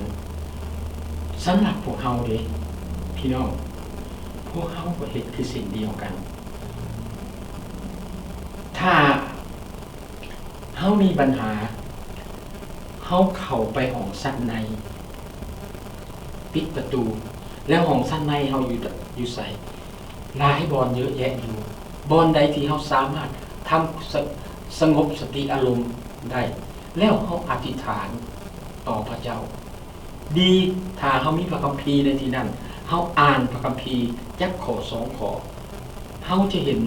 ສຳລັບພວກເຮົາເດ້ພີ່ນ້ອງ, ພວກເຮົາກໍເຮັດຄືເຊັ່ນດຽວກັນ. ຖ້າ ເຮົາມີບັນຫາ, ເຮົາເຂົ້າໄປຫ້ອງຊັ້ນໃນ, ປິດປະຕູ, ແລ້ວຫ້ອງຊັ້ນໃນເຮົາຢູ່, ຢູ່ໃສ? ຫຼາຍບ່ອນເຍອະແຍະຢູ່. ບ່ອນໃດທີ່ເຮົາສາມາດທຳສະ, ສະຫງົບສະຕິອາລົມໄດ້, ແລ້ວເຮົາອະທິຖານຕໍ່ພະເຈົ້າ. ດີ, ຖ້າເຮົາມີພະຄຳພີໃນທີ່ນັ້ນ, ເຮົາອ່ານພະຄຳພີຈັກຂໍ້ສອງຂໍ້, ເຮົາຈະເຫັນ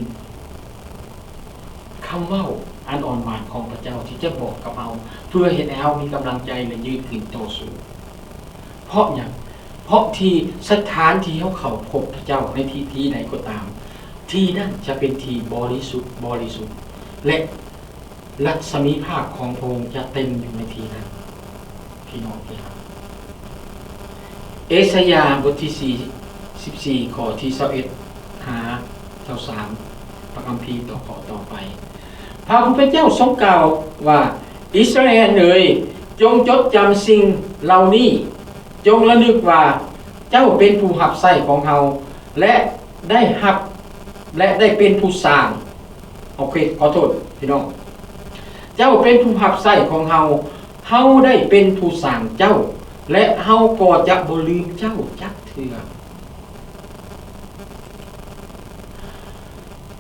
ຄຳເວົ້າອັນອ່ອນຫວານຂອງພະເຈົ້າທີ່ຈະບອກກັບເຮົາ ເພື່ອເຮັດໃຫ້ເຮົາມີກຳລັງໃຈ ແລະ ຢືນຂຶ້ນຕໍ່ສູ້. ເພາະຫຍັງ? ເພາະທີ່ສະຖານທີ່ເຮົາເຂົ້າພົບພະເຈົ້າໃນທີ່, ທີ່ໃດກໍຕາມ, ທີ່ນັ້ນຈະເປັນທີ່ບໍລິສຸດ, ບໍລິສຸດ, ແລະ ລັດສະໝີພາບຂອງພະອົງຈະເຕັມຢູ່ໃນທີ່ນັ້ນ. ພີ່ນ້ອງທີ່ຮັກ, ເອຊາຍາບົດທີສີ່ສິບສີ່ ຂໍ້ທີຊາວເອັດຫາຊາວສາມ ພະຄຳພີຕໍ່ຂໍ້ຕໍ່ໄປ. ພະຜູ້ເປັນເຈົ້າຊົງກ່າວວ່າ, ອິດສະຣາແອນເອີຍ, ຈົ່ງຈົດຈຳສິ່ງເຫຼົ່ານີ້, ຈົ່ງລະນຶກວ່າເຈົ້າເປັນຜູ້ຮັບໃຊ້ຂອງເຮົາ ແລະ ໄດ້ຮັບ ແລະ ໄດ້ເປັນຜູ້ສ້າງ. ໂອເຄ, ຂໍໂທດພີ່ນ້ອງ. ເຈົ້າເປັນຜູ້ຮັບໃຊ້ຂອງເຮົາ, ເຮົາໄດ້ເປັນຜູ້ສ້າງເຈົ້າ ແລະ ເຮົາກໍຈະບໍ່ລືມເຈົ້າຈັກເທື່ອ.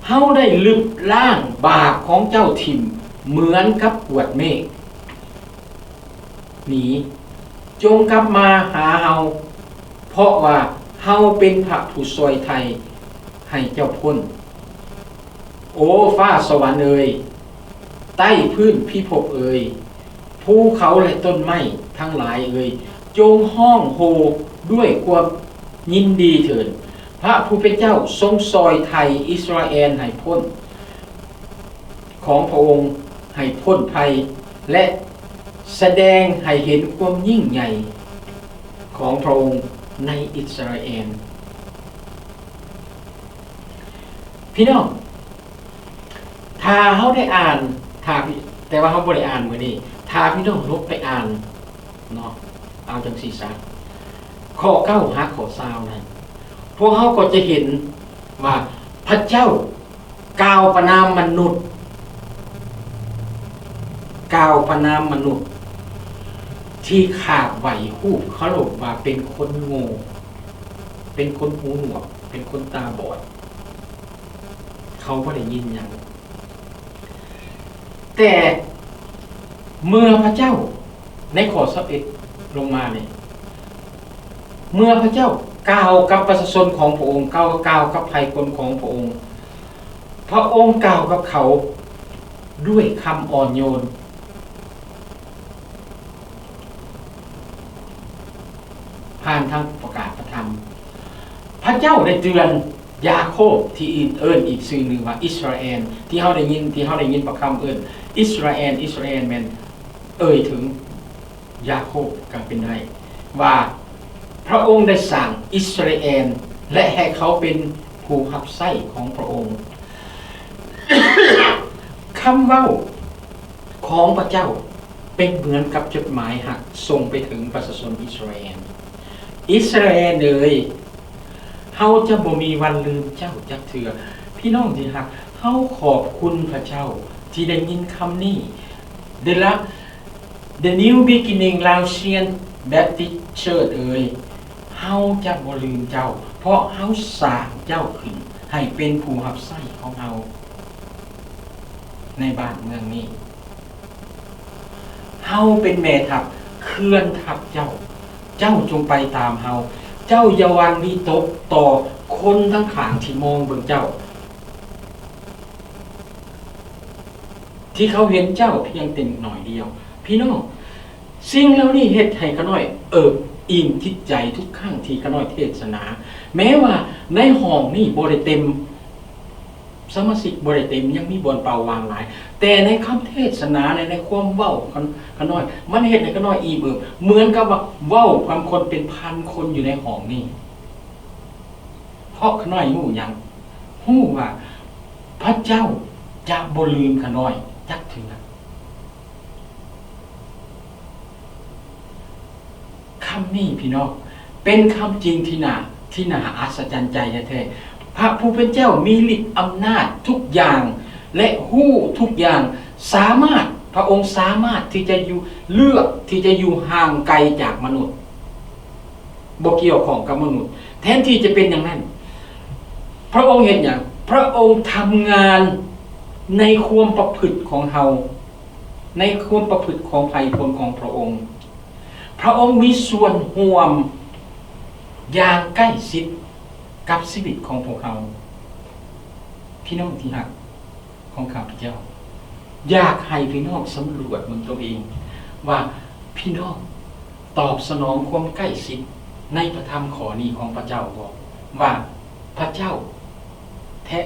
ເຮົາໄດ້ລຶບລ້າງບາບຂອງເຈົ້າຖິ້ມເໝືອນກັບກວດເມກ. ໜີ, ຈົ່ງກັບມາຫາເຮົາ, ເພາະວ່າເຮົາເປັນພະຜູ້ຊ່ວຍໄຖ່ໃຫ້ເຈົ້າພົ້ນ. ໂອຟ້າສະຫວັນເອີຍ, ໃຕ້ພື້ນພິພົບເອີຍ, ພູເຂົາ ແລະ ຕົ້ນໄມ້ທັງຫຼາຍເອີຍ, ຈົ່ງຮ້ອງໂຫ່ດ້ວຍຄວາມຍິນດີເຖີດ. ພະຜູ້ເປັນເຈົ້າຊົງຊ່ອຍໄຖ່ອິດສະຣາແອນໃຫ້ພົ້ນ ຂອງພະອົງໃຫ້ພົ້ນໄພ ແລະ ສະແດງໃຫ້ເຫັນຄວາມຍິ່ງໃຫຍ່ຂອງພະອົງໃນອິດສະຣາແອນ. ພີ່ນ້ອງ, ຖ້າເຮົາໄດ້ອ່ານ, ຖ້າ, ແຕ່ວ່າເຮົາບໍ່ໄດ້ອ່ານມື້ນີ້, ຖ້າພີ່ນ້ອງລົບໄປອ່ານເນາະ, ເອົາຈັ່ງຊີ້ຊະ, ຂໍ້ເກົ້າຫາຂໍ້ຊາວນັ້ນ, ພວກເຮົາກໍຈະເຫັນວ່າພະເຈົ້າ ກ່າວປະນາມມະນຸດ, ກ່າວປະນາມມະນຸດທີ່ຂາບໄຫວ້ຮູບເຄົາລົບວ່າເປັນຄົນໂງ່, ເປັນຄົນຫູໜວກ, ເປັນຄົນຕາບອດ, ເຂົາບໍ່ໄດ້ຍິນຫຍັງ. ແຕ່ເມື່ອພະເຈົ້າ, ໃນຂໍ້ຊາວເອັດລົງມານີ້, ເມື່ອພະເຈົ້າກ່າວກັບປະຊາຊົນຂອງພະອົງ, ກ່າວ, ກ່າວກັບໄພຄົນຂອງພະອົງ, ພະອົງກ່າວກັບເຂົາດ້ວຍຄຳອ່ອນໂຍນ ຜ່ານທາງປະກາດພະທຳ. ພະເຈົ້າໄດ້ເຕືອນຢາໂຄບ, ທີ່ອື່ນເອີ້ນອີກຊື່ໜຶ່ງວ່າອິດສະຣາແອນ, ທີ່ເຮົາໄດ້ຍິນ, ທີ່ເຮົາໄດ້ຍິນພະຄຳເອີ້ນອິດສະຣາແອນ, ອິດສະຣາແອນແມ່ນເອີ້ຍເຖິງ ຢາໂຄບກໍເປັນໄດ້ວ່າ ພະອົງໄດ້ສ້າງອິດສະຣາແອນ ແລະ ໃຫ້ເຂົາເປັນຜູ້ຮັບໃຊ້ຂອງພະອົງ. ຄຳເວົ້າຂອງພະເຈົ້າເປັນເໝືອນກັບຈົດໝາຍຮັກສົ່ງໄປເຖິງປະຊາຊົນອິດສະຣາແອນ. ອິດສະຣາແອນເອີຍ, ເຮົາຈະບໍ່ມີວັນລືມເຈົ້າຈັກເທື່ອ. ພີ່ນ້ອງທີ່ຮັກ, ເຮົາຂອບຄຸນພະເຈົ້າທີ່ໄດ້ຍິນຄຳນີ້. The la-, The New Beginning Laotian Baptist Church ເອີຍ, ເຮົາຈະບໍ່ລືມເຈົ້າ, ເພາະເຮົາສ້າງເຈົ້າຂຶ້ນໃຫ້ເປັນຜູ້ຮັບໃຊ້ຂອງເຮົາໃນບ້ານເມືອງນີ້. ເຮົາເປັນແມ່ທັບເຄື່ອນທັບເຈົ້າ. ເຈົ້າຈົ່ງໄປຕາມເຮົາ. ເຈົ້າຢ່າຫວັ່ນວິຕົກຕໍ່ຄົນທັງຂ້າງທີ່ມອງເບິ່ງເຈົ້າ, ທີ່ເຂົາເຫັນເຈົ້າພຽງແຕ່ໜ້ອຍດຽວ. ພີ່ນ້ອງ, ສິ່ງເຫຼົ່ານີ້ເຮັດໃຫ້ຂ້ານ້ອຍເອິບອີ່ມຈິດໃຈທຸກຄັ້ງທີ່ຂ້ານ້ອຍເທດສະໜາ. ແມ້ວ່າໃນຫ້ອງນີ້ບໍ່ໄດ້ເຕັມ, ສະມາຊິກບໍ່ໄດ້ເຕັມ, ຍັງມີບ່ອນເປົ່າຫວ່າງຫຼາຍ, ແຕ່ໃນຄຳເທດສະໜາ ແລະ ໃນຄວາມເວົ້າຂອງຂ້ານ້ອຍ, ມັນເຮັດໃຫ້ຂ້ານ້ອຍອີ່ມເອີບ ເໝືອນກັບວ່າເວົ້າກັບຄົນເປັນພັນຄົນຢູ່ໃນຫ້ອງນີ້. ເພາະຂ້ານ້ອຍຮູ້ຫຍັງ? ຮູ້ວ່າພະເຈົ້າຈະບໍ່ລືມຂ້ານ້ອຍຈັກເທື່ອ. ຄຳນີ້ພີ່ນ້ອງ ເປັນຄຳຈິງທີ່ໜ້າ, ທີ່ໜ້າອັດສະຈັນໃຈແທ້ໆ. ພະຜູ້ເປັນເຈົ້າມີລິດອຳນາດທຸກຢ່າງ ແລະ ຮູ້ທຸກຢ່າງ, ສາມາດ, ພະອົງສາມາດທີ່ຈະຢູ່, ເລືອກທີ່ຈະຢູ່ຫ່າງໄກຈາກມະນຸດ, ບໍ່ກ່ຽວຂ້ອງກັບມະນຸດ. ແທນທີ່ຈະເປັນຢ່າງນັ້ນ, ພະອົງເຮັດຫຍັງ? ພະອົງທຳງານໃນຄວາມປະພຶດຂອງເຮົາ, ໃນຄວາມປະພຶດຂອງໄພຄົນຂອງພະອົງ. ພະອົງມີສ່ວນຮ່ວມຢ່າງໃກ້ຊິດກັບຊີວິດຂອງພວກເຮົາ. ພີ່ນ້ອງທີ່ຮັກຂອງຂ້າພະເຈົ້າ, ຢາກໃຫ້ພີ່ນ້ອງສຳຫຼວດເບິ່ງຕົວເອງວ່າ ພີ່ນ້ອງຕອບສະໜອງຄວາມໃກ້ຊິດໃນພະທຳຂໍ້ນີ້ຂອງພະເຈົ້າບໍ່? ວ່າພະເຈົ້າແທ້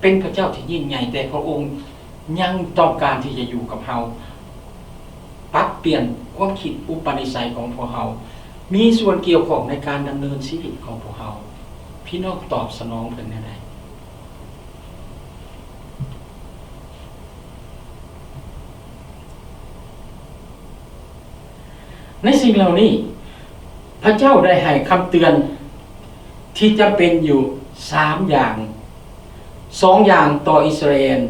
ເປັນພະເຈົ້າທີ່ຍິ່ງໃຫຍ່, ແຕ່ພະອົງ ຍັງຕ້ອງການທີ່ຈະຢູ່ກັບເຮົາ, ປັບປ່ຽນຄວາມຄິດອຸປະນິໄສຂອງພວກເຮົາ, ມີສ່ວນກ່ຽວຂ້ອງໃນການດຳເນີນຊີວິດຂອງພວກເຮົາ. ພີ່ນ້ອງຕອບສະໜອງເພິ່ນແນວໃດ? ໃນສິ່ງເຫຼົ່ານີ້, ພະເຈົ້າໄດ້ໃຫ້ຄຳເຕືອນທີ່ຈຳເປັນຢູ່ສາມຢ່າງ, ສອງຢ່າງຕໍ່ອິດສະຣາແອນ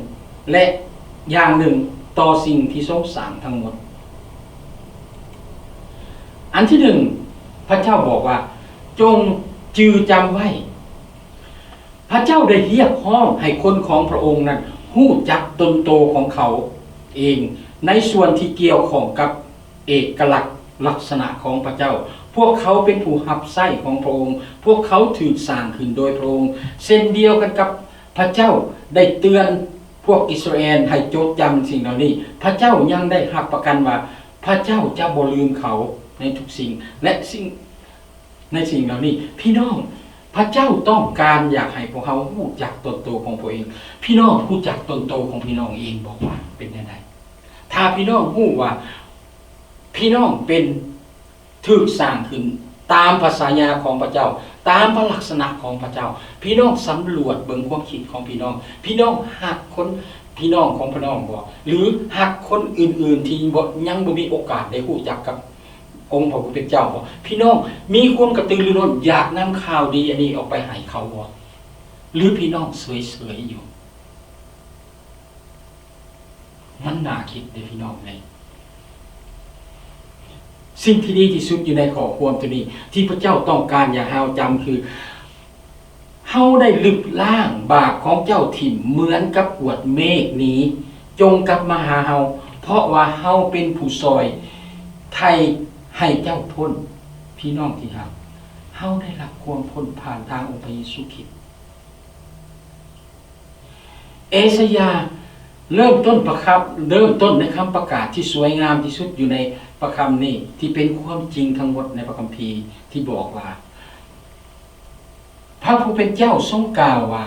ແລະ ຢ່າງໜຶ່ງຕໍ່ສິ່ງທີ່ຊົງສ້າງທັງໝົດ. ອັນທີໜຶ່ງ, ພະເຈົ້າບອກວ່າ ຈົ່ງຈື່ຈຳໄວ້, ພະເຈົ້າໄດ້ຮຽກຮ້ອງໃຫ້ຄົນຂອງພະອົງນັ້ນຮູ້ຈັກຕົນໂຕຂອງເຂົາເອງ ໃນສ່ວນທີ່ກ່ຽວຂ້ອງກັບເອກະລັກລັກສະນະຂອງພະເຈົ້າ. ພວກເຂົາເປັນຜູ້ຮັບໃຊ້ຂອງພະອົງ, ພວກເຂົາຖືກສ້າງຂຶ້ນໂດຍພະອົງ, ເຊັ່ນດຽວກັນກັບພະເຈົ້າໄດ້ເຕືອນພວກອິດສະຣາເອນໃຫ້ຈົດຈຳສິ່ງເຫຼົ່ານີ້. ພະເຈົ້າຍັງໄດ້ຮັບປະກັນວ່າ ພະເຈົ້າຈະບໍ່ລືມເຂົາໃນທຸກສິ່ງ ແລະ ສິ່ງ ໃນສິ່ງເຫຼົ່ານີ້. ພີ່ນ້ອງ, ພະເຈົ້າຕ້ອງການຢາກໃຫ້ພວກເຮົາຮູ້ຈັກຕົນໂຕຂອງພະເອງ. ພີ່ນ້ອງຮູ້ຈັກຕົນໂຕຂອງພີ່ນ້ອງເອງບໍ່ວ່າເປັນແນວໃດ? ຖ້າພີ່ນ້ອງຮູ້ວ່າ ພີ່ນ້ອງເປັນ ຖືກສ້າງຂຶ້ນຕາມພະສາຍາຂອງພະເຈົ້າ, ຕາມພະລັກສະນະຂອງພະເຈົ້າ. ພີ່ນ້ອງສຳຫຼວດເບິ່ງຄວາມຄິດຂອງພີ່ນ້ອງ. ພີ່ນ້ອງຮັກຄົນ ພີ່ນ້ອງຂອງພີ່ນ້ອງບໍ່? ຫຼື ຮັກຄົນອື່ນໆທີ່ບໍ່ ຍັງບໍ່ມີໂອກາດໄດ້ຮູ້ຈັກກັບອົງພະຜູ້ເປັນເຈົ້າບໍ່? ພີ່ນ້ອງມີຄວາມກະຕືລືລົ້ນຢາກນຳຂ່າວດີອັນນີ້ອອກໄປໃຫ້ເຂົາບໍ່? ຫຼື ພີ່ນ້ອງເສີຍໆຢູ່? ມັນໜ້າຄິດເດ້ພີ່ນ້ອງເອີຍ. ສິ່ງທີ່ດີທີ່ສຸດຢູ່ໃນຂໍ້ຄວາມຕົວນີ້ ທີ່ພະເຈົ້າຕ້ອງການຢາກໃຫ້ເຮົາຈຳຄື ເຮົາໄດ້ລຶບລ້າງບາບຂອງເຈົ້າຖິ້ມເໝືອນກັບກວດເມກໜີ. ຈົ່ງກັບມາຫາເຮົາ, ເພາະວ່າເຮົາເປັນຜູ້ຊ່ອຍໄຖ່ໃຫ້ເຈົ້າພົ້ນ. ພີ່ນ້ອງທີ່ຮັກ, ເຮົາໄດ້ຮັບຄວາມພົ້ນຜ່ານທາງອົງພະເຢຊູຄຣິດ. ເອຊາຍາເລີ່ມຕົ້ນປະຄຳ ເລີ່ມຕົ້ນໃນຄຳປະກາດທີ່ສວຍງາມທີ່ສຸດຢູ່ໃນພະຄຳນີ້ ທີ່ເປັນຄວາມຈິງທັງໝົດໃນພະຄຳພີ ທີ່ບອກວ່າ ພະຜູ້ເປັນເຈົ້າຊົງກ່າວວ່າ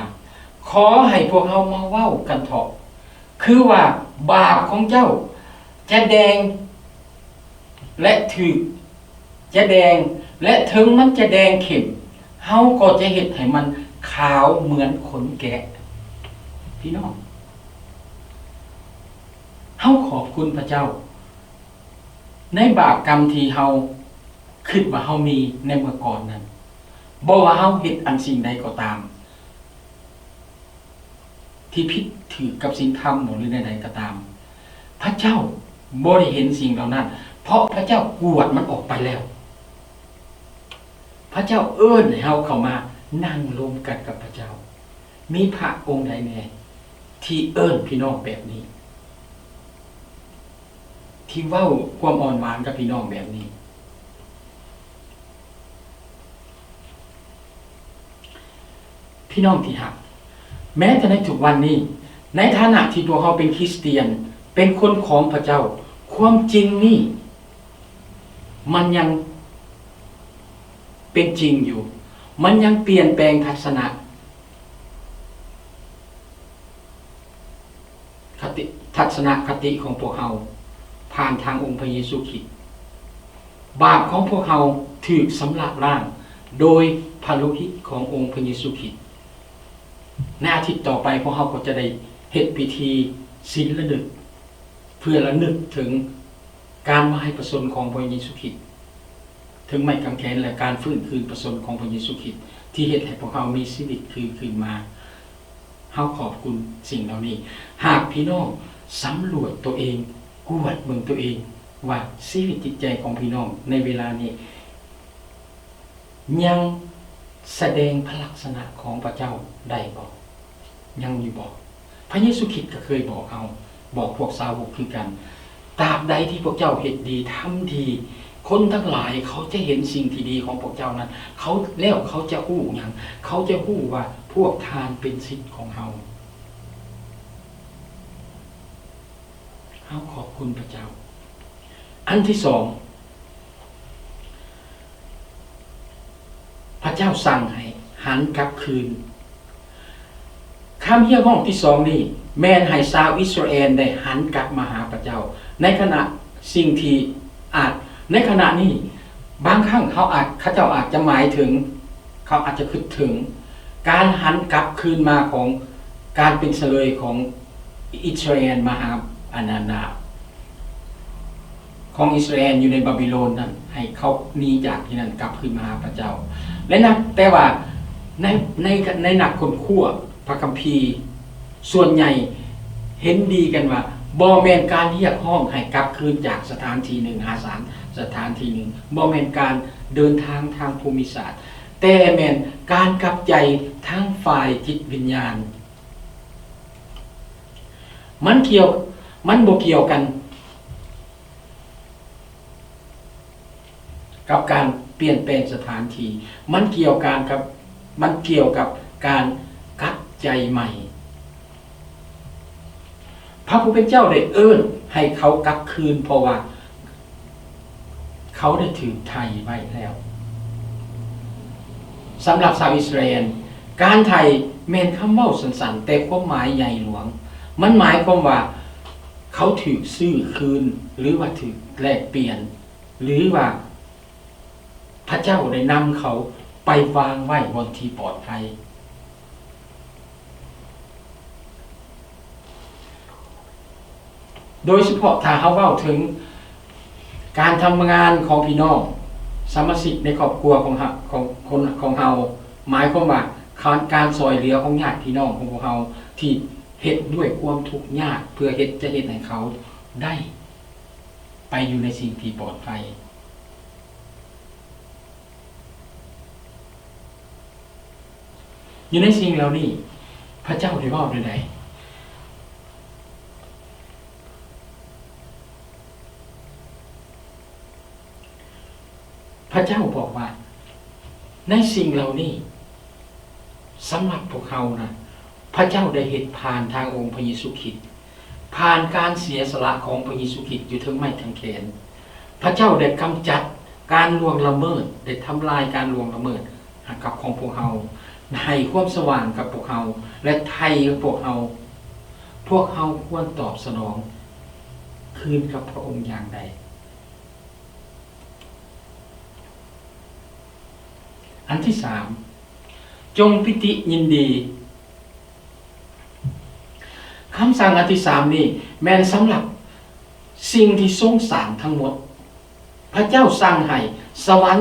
ຂໍໃຫ້ພວກເຮົາມາເວົ້າກັນເຖາະ ຄືວ່າບາບຂອງເຈົ້າຈະແດງ ແລະ ຖືກຈະແດງ ແລະ ເຖິງມັນຈະແດງເຂັ້ມ ເຮົາກໍຈະເຮັດໃຫ້ມັນຂາວເໝືອນຂົນແກະ. ພີ່ນ້ອງ, ເຮົາຂອບຄຸນພະເຈົ້າ ໃນບາບກຳທີ່ເຮົາຄິດວ່າເຮົາມີໃນເມື່ອກ່ອນນັ້ນ, ບໍ່ວ່າເຮົາເຮັດອັນສິ່ງໃດກໍຕາມ ທີ່ຜິດຖືກກັບສິນທຳບໍ່ ຫຼື ແນວໃດກໍຕາມ, ພະເຈົ້າບໍ່ໄດ້ເຫັນສິ່ງເຫຼົ່ານັ້ນ ເພາະພະເຈົ້າກວດມັນອອກໄປແລ້ວ. ພະເຈົ້າເອີ້ນໃຫ້ເຮົາເຂົ້າມານັ່ງລົມກັນກັບພະເຈົ້າ. ມີພະອົງໃດແດ່ທີ່ເອີ້ນພີ່ນ້ອງແບບນີ້? ທີ່ເວົ້າຄວາມອ່ອນຫວານກັບພີ່ນ້ອງແບບນີ້. ພີ່ນ້ອງທີ່ຮັກ, ແມ້ແຕ່ໃນທຸກວັນນີ້, ໃນຖານະທີ່ພວກເຮົາເປັນຄຣິສຕຽນ, ເປັນຄົນຂອງພະເຈົ້າ, ຄວາມຈິງນີ້ມັນຍັງເປັນຈິງຢູ່, ມັນຍັງປ່ຽນແປງທັດສະນະ ຄະຕິ ທັດສະນະຄະຕິຂອງພວກເຮົາ ຜ່ານທາງອົງພະເຢຊູຄຣິດ. ບາບຂອງພວກເຮົາຖືກຊຳລະລ້າງໂດຍພະໂລຫິດຂອງອົງພະເຢຊູຄຣິດ. ໃນອາທິດຕໍ່ໄປ ພວກເຮົາກໍຈະໄດ້ເຮັດພິທີສິນລະນຶກ ເພື່ອລະນຶກເຖິງການມາໃຫ້ພະຊົນຂອງພະເຢຊູຄຣິດ ເຖິງໄມ້ກາງແຂນ ແລະ ການຟື້ນຄືນພະຊົນຂອງພະເຢຊູຄຣິດ ທີ່ເຮັດໃຫ້ພວກເຮົາມີຊີວິດຄືນ ຄືນມາ. ເຮົາຂອບຄຸນສິ່ງເຫຼົ່ານີ້. ຫາກພີ່ນ້ອງສຳຫຼວດຕົວເອງ, ກວດເບິ່ງຕົວເອງວ່າ ຊີວິດຈິດໃຈຂອງພີ່ນ້ອງໃນເວລານີ້ ຍັງສະແດງພະລັກສະນະຂອງພະເຈົ້າໄດ້ບໍ່? ຍັງຢູ່ບໍ່? ພະເຢຊູຄຣິດກໍເຄີຍບອກເຮົາ, ບອກພວກສາວົກຄືກັນ, ຕາບໃດທີ່ພວກເຈົ້າເຮັດດີ, ທຳດີ, ຄົນທັງຫຼາຍເຂົາຈະເຫັນສິ່ງທີ່ດີຂອງພວກເຈົ້ານັ້ນ, ເຂົາ, ແລ້ວເຂົາຈະຮູ້ຫຍັງ? ເຂົາຈະຮູ້ວ່າພວກທ່ານເປັນສິດຂອງເຮົາ. ເຮົາຂອບຄຸນພະເຈົ້າ. ອັນທີສອງ, ພະເຈົ້າສັ່ງໃຫ້ຫັນກັບຄືນ. ຄຳຮຽກຮ້ອງທີສອງນີ້ ແມ່ນໃຫ້ຊາວອິດສະຣາແອນໄດ້ຫັນກັບມາຫາພະເຈົ້າ ໃນຂະນະສິ່ງທີ່ອາດ, ໃນຂະນະນີ້ ບາງຄັ້ງເຂົາອາດ, ເຂົາເຈົ້າອາດຈະໝາຍເຖິງ, ເຂົາອາດຈະຄິດເຖິງການຫັນກັບຄືນມາຂອງການເປັນສະເລີຍຂອງ ອິດສະຣາແອນມາຫາ ອັນນັ້ນນະ ຂອງອິດສະຣາແອນຢູ່ໃນບາບິໂລນນັ້ນ ໃຫ້ເຂົາໜີຈາກທີ່ນັ້ນກັບຄືນມາຫາພະເຈົ້າ ແລະ ນັກ, ແຕ່ວ່າໃນ, ໃນ, ໃນນັກຄົ້ນຄວ້າພະຄຳພີສ່ວນໃຫຍ່ເຫັນດີກັນວ່າ ບໍ່ແມ່ນການຮຽກຮ້ອງໃຫ້ກັບຄືນຈາກສະຖານທີ່ໜຶ່ງຫາສານ ສະຖານທີ່ໜຶ່ງ, ບໍ່ແມ່ນການເດີນທາງທາງພູມິສາດ, ແຕ່ແມ່ນການກັບໃຈທາງຝ່າຍຈິດວິນຍານ. ມັນກ່ຽວ, ມັນບໍ່ກ່ຽວກັນ ກັບການປ່ຽນແປງສະຖານທີ່, ມັນກ່ຽວການກັບ, ມັນກ່ຽວກັບການກັບໃຈໃໝ່. ພະຜູ້ເປັນເຈົ້າໄດ້ເອີ້ນໃຫ້ເຂົາກັບຄືນ, ເພາະວ່າເຂົາໄດ້ຖືກໄຖ່ໄວ້ແລ້ວ. ສຳລັບຊາວອິດສະຣາແອນ, ການໄຖ່ແມ່ນຄຳເວົ້າສັ້ນໆ ແຕ່ຄວາມໝາຍໃຫຍ່ຫຼວງ. ມັນໝາຍຄວາມວ່າ ເຂົາຖືກຊື້ຄືນ ຫຼືວ່າຖືກແລກປ່ຽນ ຫຼືວ່າພະເຈົ້າໄດ້ນຳເຂົາໄປວາງໄວ້ບ່ອນທີ່ປອດໄພ. ໂດຍສະເພາະຖ້າເຮົາເວົ້າເຖິງການທຳງານຂອງພີ່ນ້ອງສະມາຊິກໃນຄອບຄົວຂອງເຮົາ, ຂອງຄົນ, ຂອງເຮົາ, ໝາຍຄວາມວ່າ ການ, ການຊ່ອຍເຫຼືອຂອງຍາດພີ່ນ້ອງຂອງພວກເຮົາທີ່ເຮັດດ້ວຍຄວາມທຸກຍາກ ເພື່ອເຮັດ, ຈະເຮັດໃຫ້ເຂົາໄດ້ໄປຢູ່ໃນສິ່ງທີ່ປອດໄພ. ຢູ່ໃນສິ່ງເຫຼົ່ານີ້ ພະເຈົ້າໄດ້ເວົ້າແນວໃດ? ພະເຈົ້າບອກວ່າ ໃນສິ່ງເຫຼົ່ານີ້ ສຳລັບພວກເຮົານະ ພະເຈົ້າໄດ້ເຮັດຜ່ານທາງອົງພະເຢຊູຄຣິດ. ຜ່ານການເສຍສະຫຼະຂອງພະເຢຊູຄຣິດຢູ່ເທິງໄມ້ກາງເຂນ, ພະເຈົ້າໄດ້ກຳຈັດການລ່ວງລະເມີດ, ໄດ້ທຳລາຍການລ່ວງລະເມີດໃຫ້ກັບຂອງພວກເຮົາ, ໃຫ້ຄວາມສະຫວ່າງກັບພວກເຮົາ ແລະ ໄຖ່ພວກເຮົາ. ພວກເຮົາຄວນຕອບສະໜອງຄືນກັບພະອົງຢ່າງໃດ? ອັນທີສາມ, ຈົ່ງປີຕິຍິນດີ. ຄຳສັ່ງອັນທີສາມນີ້ແມ່ນສຳລັບສິ່ງທີ່ຊົງສ້າງທັງໝົດ. ພະເຈົ້າສັ່ງໃຫ້ສະຫວັນ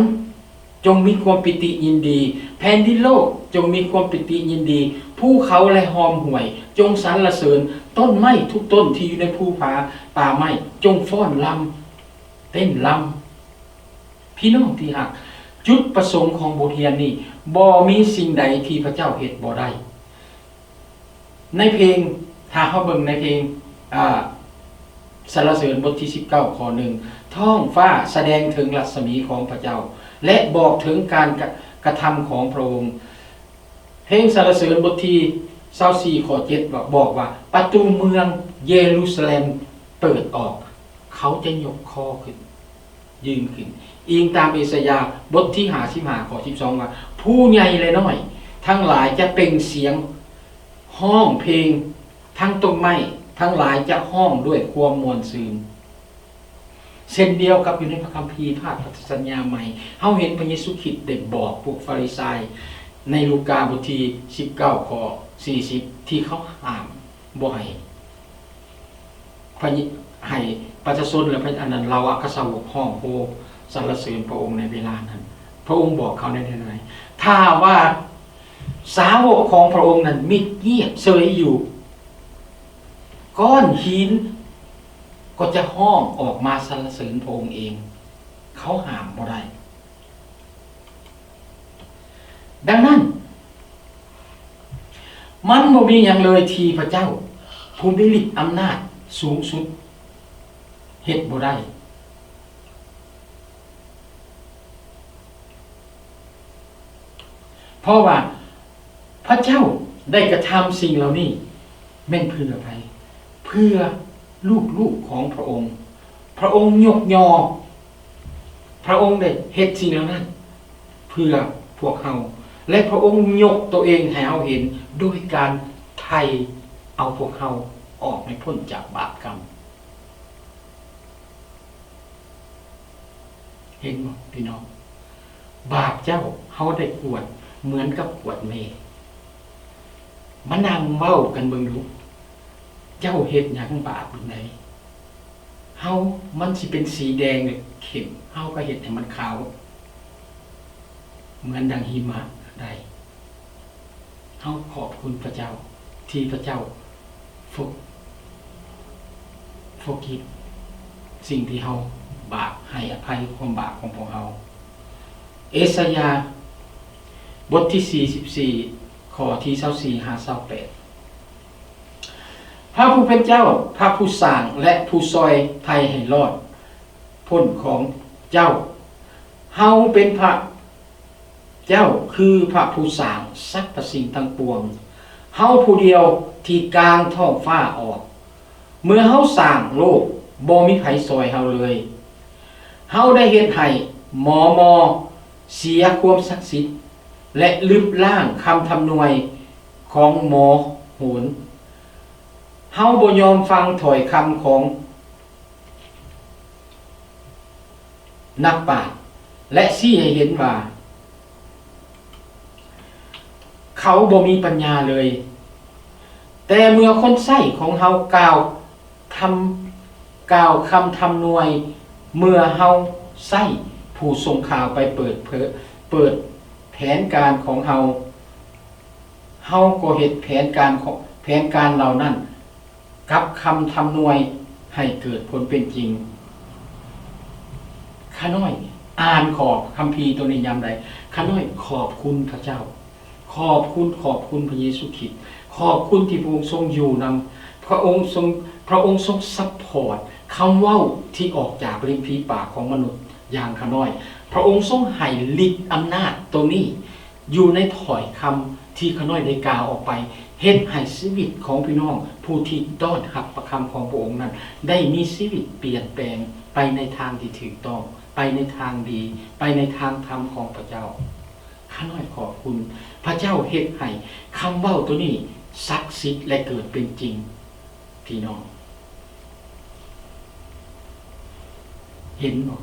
ຈົ່ງມີຄວາມປີຕິຍິນດີ, ແຜ່ນດິນໂລກຈົ່ງມີຄວາມປີຕິຍິນດີ, ພູເຂົາ ແລະ ຮ່ອມຫ້ວຍຈົ່ງສັນລະເສີນ, ຕົ້ນໄມ້ທຸກຕົ້ນທີ່ຢູ່ໃນພູຜາປ່າໄມ້ຈົ່ງຟ້ອນລຳ ເຕັ້ນລຳ. ພີ່ນ້ອງທີ່ຮັກ, ຈຸດປະສົງຂອງບົດຮຽນນີ້ ບໍ່ມີສິ່ງໃດທີ່ພະເຈົ້າເຮັດບໍ່ໄດ້. ໃນເພງ, ຖ້າເຮົາເບິ່ງໃນເພງ, ອາ, ສັນລະເສີນບົດທີສິບເກົ້າ ຂໍ້ໜຶ່ງ, ທ້ອງຟ້າສະແດງເຖິງລັດສະໝີຂອງພະເຈົ້າ ແລະ ບອກເຖິງການກະ, ກະທຳຂອງພະອົງ. ເພງສັນລະເສີນບົດທີຊາວສີ່ ຂໍ້ເຈັດ ບອກວ່າ ປະຕູເມືອງເຢຣູຊາເລັມເປີດອອກ, ເຂົາຈະຍົກຄໍຂຶ້ນ, ຢືນຂຶ້ນ. ອີງຕາມເອສາຍາບົດທີຫ້າສິບຫ້າ ຂໍ້ສິບສອງ ວ່າ ຜູ້ໃຫຍ່ ແລະ ນ້ອຍທັງຫຼາຍຈະເປັ່ງສຽງຮ້ອງເພງ, ທັງຕົ້ນໄມ້ທັງຫຼາຍຈະຮ້ອງດ້ວຍຄວາມມ່ວນຊື່ນ. ເຊັ່ນດຽວກັບຢູ່ໃນພະຄຳພີພາກພັນທະສັນຍາໃໝ່, ເຮົາເຫັນພະເຢຊູຄຣິດໄດ້ບອກພວກຟາຣິຊາຍໃນລູກາບົດທີສິບເກົ້າ ຂໍ້ສີ່ສິບ ທີ່ເຂົາຫ້າມບໍ່ໃຫ້ພະ, ໃຫ້ປະຊາຊົນ ແລະ ພະ, ອັນນັ້ນ ເຫຼົ່າອັກຄະສາວົກຮ້ອງໂຮສັນລະເສີນພະອົງໃນເວລານັ້ນ. ພະອົງບອກເຂົາແນວໃດ? ຖ້າວ່າສາວົກຂອງພະອົງນັ້ນມິດງຽບເສີຍຢູ່, ກ້ອນຫີນກໍຈະຮ້ອງອອກມາສັນລະເສີນພະອົງເອງ, ເຂົາຫ້າມບໍ່ໄດ້. ດັ່ງນັ້ນ, ມັນບໍ່ມີຫຍັງເລີຍທີ່ພະເຈົ້າຜູ້ມີລິດອຳນາດສູງສຸດເຮັດບໍ່ໄດ້. ເພາະວ່າພະເຈົ້າໄດ້ກະທຳສິ່ງເຫຼົ່ານີ້ແມ່ນເພື່ອໃຜ? ເພື່ອລູກໆຂອງພະອົງ. ພະອົງຍົກຍໍ, ພະອົງໄດ້ເຮັດສິ່ງເຫຼົ່ານັ້ນເພື່ອພວກເຮົາ ແລະ ພະອົງຍົກໂຕເອງໃຫ້ເຮົາເຫັນ ໂດຍການໄຖ່ເອົາພວກເຮົາອອກໃຫ້ພົ້ນຈາກບາບກຳ. ເຫັນບໍ່ພີ່ນ້ອງ? ບາບເຈົ້າ ເຮົາໄດ້ກວດເໝືອນກັບກວດເມ. ມານັ່ງເວົ້າກັນເບິ່ງດູ, ເຈົ້າເຮັດຫຍັງບາບໃດ? ເຮົາ, ມັນຊິເປັນສີແດງເຂັ້ມ, ເຮົາກໍເຮັດໃຫ້ມັນຂາວເໝືອນດັ່ງຫິມະໄດ້. ເຮົາຂອບຄຸນພະເຈົ້າທີ່ພະເຈົ້າຝຶກ ບໍ່ຄິດສິ່ງທີ່ເຮົາບາບ, ໃຫ້ອະໄພຄວາມບາບຂອງພວກເຮົາ. ເອສາຍາ ບົດທີສີ່ສິບສີ່ ຂໍ້ທີຊາວສີ່ຫາຊາວແປດ. ພະຜູ້ເປັນເຈົ້າ, ພະຜູ້ສ້າງ ແລະ ຜູ້ຊ່ອຍໄຖ່ໃຫ້ລອດພົ້ນຂອງເຈົ້າ, ເຮົາເປັນພະ ເຈົ້າຄືພະຜູ້ສ້າງສັບພະສິ່ງທັງປວງ, ເຮົາຜູ້ດຽວທີ່ກາງທ້ອງຟ້າອອກ. ເມື່ອເຮົາສ້າງໂລກ, ບໍ່ມີໃຜຊ່ອຍເຮົາເລີຍ. ເຮົາໄດ້ເຮັດໃຫ້ໝໍມໍເສຍຄວາມສັກສິດ ແລະ ລຶບລ້າງຄຳທຳນວຍຂອງໝໍໂຫນ. ເຮົາບໍ່ຍອມຟັງຖ້ອຍຄຳຂອງ ນັກປາດ ແລະ ຊີ້ໃຫ້ເຫັນວ່າເຂົາບໍ່ມີປັນຍາເລີຍ. ແຕ່ເມື່ອຄົນໃຊ້ຂອງເຮົາກ່າວຄຳ, ກ່າວຄຳທຳນວຍ, ເມື່ອເຮົາໃຊ້ຜູ້ສົ່ງຂ່າວໄປເປີດເຜີຍ, ເປີດແຜນການຂອງເຮົາ, ເຮົາກໍເຮັດແຜນການຂອງ, ແຜນການເຫຼົ່ານັ້ນ ກັບຄຳທຳນວຍໃຫ້ເກີດຜົນເປັນຈິງ. ຂ້ານ້ອຍອ່ານຂໍ້ຄຳພີໂຕນີ້ຍາມໃດ, ຂ້ານ້ອຍຂອບຄຸນພະເຈົ້າ, ຂອບຄຸນ, ຂອບຄຸນພະເຢຊູຄຣິດ, ຂອບຄຸນທີ່ພະອົງຊົງຢູ່ນຳ, ພະອົງຊົງ, ພະອົງຊົງຊັບພອດຄຳເວົ້າທີ່ອອກຈາກລິມຝີປາກຂອງມະນຸດຢ່າງຂ້ານ້ອຍ. ພະອົງຊົງໃຫ້ລິດອຳນາດໂຕນີ້ ຢູ່ໃນຖ້ອຍຄຳທີ່ຂ້ານ້ອຍໄດ້ກ່າວອອກໄປ, ເຮັດໃຫ້ຊີວິດຂອງພີ່ນ້ອງຜູ້ທີ່ຕ້ອນຮັບພະຄຳຂອງພະອົງນັ້ນ ໄດ້ມີຊີວິດປ່ຽນແປງໄປໃນທາງທີ່ຖືກຕ້ອງ, ໄປໃນທາງດີ, ໄປໃນທາງທຳຂອງພະເຈົ້າ. ຂ້ານ້ອຍຂອບຄຸນພະເຈົ້າເຮັດໃຫ້ຄຳເວົ້າໂຕນີ້ສັກສິດ ແລະ ເກີດເປັນຈິງ. ພີ່ນ້ອງເຫັນບໍ່?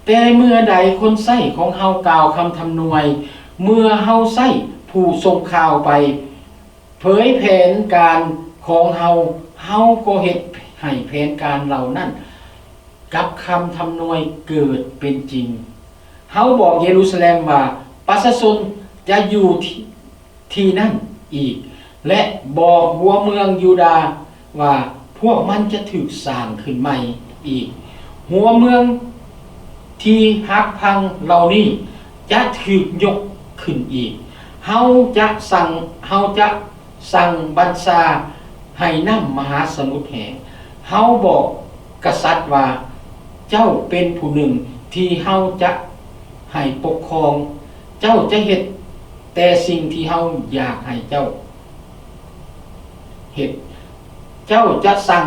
ແຕ່ເມື່ອໃດຄົນໃຊ້ຂອງເຮົາກ່າວຄຳທຳນວຍ, ເມື່ອເຮົາໃຊ້ຜູ້ສົ່ງຂ່າວໄປເຜີຍແຜນການຂອງເຮົາ, ເຮົາກໍເຮັດໃຫ້ແຜນການເຫຼົ່ານັ້ນກັບຄຳທຳນວຍເກີດເປັນຈິງ. ເຮົາບອກເຢຣູຊາແລັມວ່າປະຊາຊົນຈະຢູ່ທີ່ ທີ່ນັ້ນອີກ ແລະ ບອກຫົວເມືອງຢູດາວ່າພວກມັນຈະຖືກສ້າງຂຶ້ນໃໝ່ອີກ. ຫົວເມືອງທີ່ຫັກພັງເຫຼົ່ານີ້ຈະຖືກຍົກຂຶ້ນອີກ. ເຮົາຈະສັ່ງ, ເຮົາຈະສັ່ງບັນຊາໃຫ້ນ້ຳມະຫາສະໝຸດແຫ້ງ. ເຮົາບອກກະສັດວ່າ, ເຈົ້າເປັນຜູ້ໜຶ່ງທີ່ເຮົາຈະໃຫ້ປົກຄອງ. ເຈົ້າຈະເຮັດແຕ່ສິ່ງທີ່ເຮົາຢາກໃຫ້ເຈົ້າເຮັດ. ເຈົ້າຈະສັ່ງ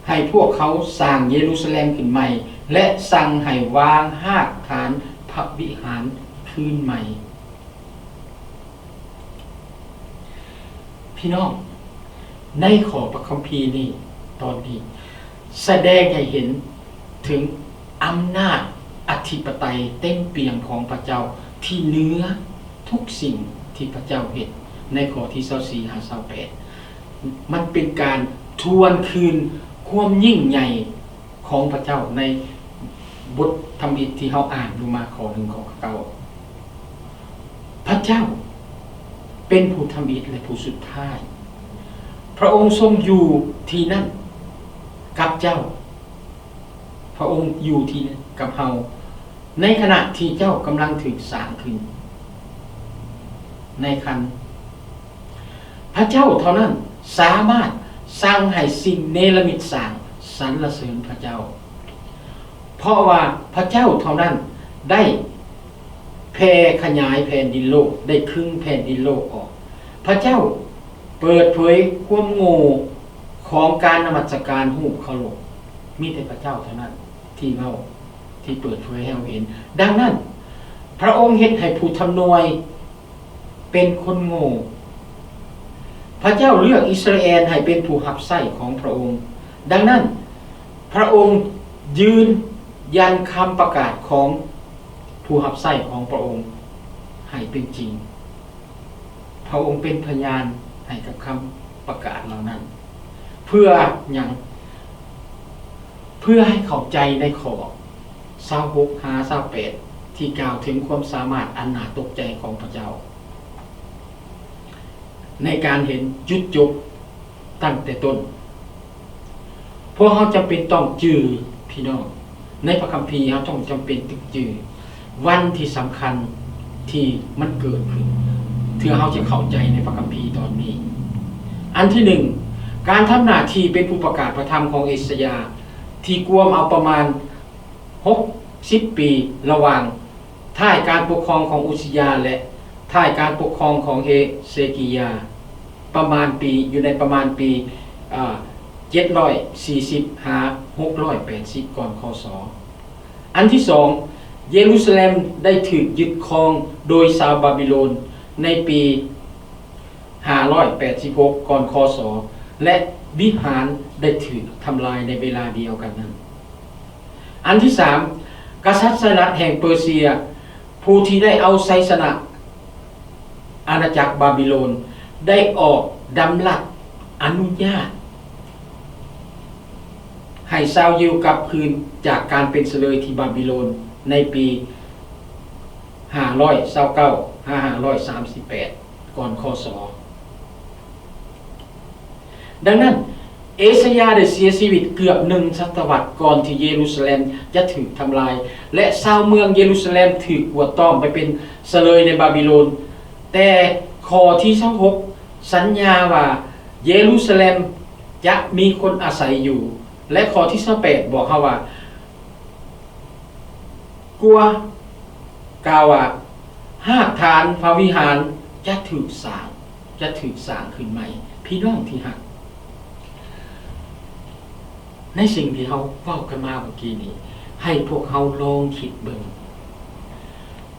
ໃຫ້ພວກເຂົາສ້າງເຢຣູຊາແລັມຂຶ້ນໃໝ່ ແລະ ສັ່ງໃຫ້ວາງຮາກຖານພະວິຫານຄືນໃໝ່. ພີ່ນ້ອງ, ໃນຂໍ້ພະຄຳພີນີ້ ຕອນນີ້ ສະແດງໃຫ້ເຫັນເຖິງອຳນາດອະທິປະໄຕເຕັມປ່ຽງຂອງພະເຈົ້າ ທີ່ເໜືອທຸກສິ່ງທີ່ພະເຈົ້າເຮັດ ໃນຂໍ້ທີຊາວສີ່ຫາຊາວແປດ. ມັນເປັນການທວນຄືນຄວາມຍິ່ງໃຫຍ່ ຂອງພະເຈົ້າໃນບົດທຳອິດທີ່ເຮົາອ່ານລົງມາຂໍ້ໜຶ່ງ ຂໍ້ເກົ້າ. ພະເຈົ້າເປັນຜູ້ທຳອິດ ແລະ ຜູ້ສຸດທ້າຍ. ພະອົງຊົງຢູ່ທີ່ນັ້ນກັບເຈົ້າ. ພະອົງຢູ່ທີ່ນັ້ນກັບເຮົາ ໃນຂະນະທີ່ເຈົ້າກຳລັງຖືກສ້າງຂຶ້ນໃນຄັນ. ພະເຈົ້າເທົ່ານັ້ນສາມາດສັ່ງໃຫ້ສິ່ງເນລະມິດສ້າງສັນລະເສີນພະເຈົ້າ, ເພາະວ່າພະເຈົ້າເທົ່ານັ້ນໄດ້ແຜ່ຂະຫຍາຍແຜ່ນດິນໂລກ, ໄດ້ຄຶງແຜ່ນດິນໂລກອອກ. ພະເຈົ້າເປີດເຜີຍຄວາມໂງ່ຂອງການນະມັດສະການຮູບເຄົາລົບ. ມີແຕ່ພະເຈົ້າເທົ່ານັ້ນທີ່ເວົ້າ ທີ່ເປີດເຜີຍໃຫ້ເຮົາເຫັນ. ດັ່ງນັ້ນ, ພະອົງເຮັດໃຫ້ຜູ້ທຳນວຍເປັນຄົນໂງ່. ພະເຈົ້າເລືອກອິດສະຣາແອນໃຫ້ເປັນຜູ້ຮັບໃຊ້ຂອງພະອົງ. ດັ່ງນັ້ນ, ພະອົງຢືນຢັນຄຳປະກາດຂອງຜູ້ຮັບໃຊ້ຂອງພະອົງໃຫ້ເປັນຈິງ. ພະອົງເປັນພະຍານໃຫ້ກັບຄຳປະກາດເຫຼົ່ານັ້ນ. ເພື່ອຫຍັງ? ເພື່ອໃຫ້ເຂົ້າໃຈໃນຂໍ້ຊາວຫົກຫາຊາວແປດ ທີ່ກ່າວເຖິງຄວາມສາມາດອັນໜ້າຕົກໃຈຂອງພະເຈົ້າ ໃນການເຫັນຈຸດຈົບ ຕັ້ງແຕ່ຕົ້ນ. ພວກເຮົາຈຳເປັນຕ້ອງຈື່, ພີ່ນ້ອງ, ໃນພະຄຳພີເຮົາຕ້ອງຈຳເປັນຕ້ອງຈື່ວັນທີ່ສຳຄັນທີ່ມັນເກີດຂຶ້ນ ເພື່ອເຮົາຈະເຂົ້າໃຈໃນພະຄຳພີຕອນນີ້. ອັນທີໜຶ່ງ, ການທຳໜ້າທີ່ເປັນຜູ້ປະກາດພະທຳຂອງເອສາຍາ ທີ່ກວມເອົາປະມານຫົກສິບປີ ລະຫວ່າງ ທ້າຍການປົກຄອງຂອງອຸຊີຢາ ແລະ ທ້າຍການປົກຄອງຂອງເອເຊກີຢາ ປະມານປີ ຢູ່ໃນປະມານປີ ອາ ເຈັດຮ້ອຍສີ່ສິບ ຫາ ຫົກຮ້ອຍແປດສິບ ກ່ອນ ຄ.ສ. ອັນທີສອງ, ເຢຣູຊາແລັມໄດ້ຖືກຍຶດຄອງໂດຍຊາວບາບິໂລນໃນປີ ຫ້າຮ້ອຍແປດສິບຫົກ ກ່ອນ ຄ.ສ. ແລະ ວິຫານໄດ້ຖືກທຳລາຍໃນເວລາດຽວກັນນັ້ນ. ອັນທີສາມ, ກະສັດໄຊຣັສແຫ່ງເປີເຊຍ ຜູ້ທີ່ໄດ້ເອົາໄຊຊະນະອານາຈັກບາບິໂລນ ໄດ້ອອກດຳລັດອະນຸຍາດໃຫ້ຊາວຢິວກັບຄືນຈາກການເປັນສະເລີຍທີ່ບາບິໂລນໃນປີ ຫ້າຮ້ອຍຊາວເກົ້າ ຫາ ຫ້າຮ້ອຍສາມສິບແປດ ກ່ອນ ຄ.ສ. ດັ່ງນັ້ນ, ເອຊາຍາໄດ້ເສຍຊີວິດເກືອບໜຶ່ງສະຕະວັດກ່ອນທີ່ເຢຣູຊາແລັມຈະຖືກທຳລາຍ ແລະ ຊາວເມືອງເຢຣູຊາແລັມຖືກກວດຕ້ອມໄປເປັນສະເລີຍໃນບາບິໂລນ. ແຕ່ຂໍ້ທີຊາວຫົກ ສັນຍາວ່າເຢຣູຊາແລັມຈະມີຄົນອາໄສຢູ່ ແລະ ຂໍ້ທີຊາວແປດບອກເຮົາວ່າ ກົວ ກ່າວວ່າ ຮາກຖານພະວິຫານຈະຖືກສ້າງ, ຈະຖືກສ້າງຂຶ້ນໃໝ່. ພີ່ນ້ອງທີ່ຮັກ, ໃນສິ່ງທີ່ເຮົາເວົ້າກັນມາເມື່ອກີ້ນີ້ ໃຫ້ພວກເຮົາລອງຄິດເບິ່ງ.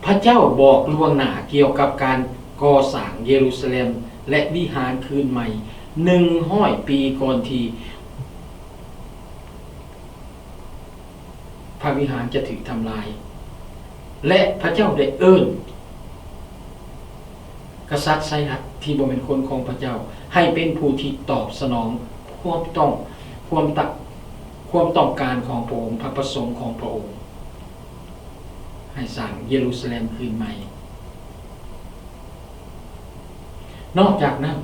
ພະເຈົ້າບອກລ່ວງໜ້າກ່ຽວກັບການກໍ່ສ້າງເຢຣູຊາແລັມ ແລະ ວິຫານຄືນໃໝ່ ໜຶ່ງຮ້ອຍປີກ່ອນທີ່ ພະວິຫານຈະຖືກທຳລາຍ ແລະ ພະເຈົ້າໄດ້ເອີ້ນກະສັດໄຊຣັສທີ່ບໍ່ແມ່ນຄົນຂອງພະເຈົ້າ ໃຫ້ເປັນຜູ້ທີ່ຕອບສະໜອງຄວາມຕ້ອງ, ຄວາມຕະ, ຄວາມຕ້ອງການຂອງພະອົງ, ພະປະສົງຂອງພະອົງ, ໃຫ້ສ້າງເຢຣູຊາແລັມຄືນໃໝ່. ນອກຈາກນັ້ນ,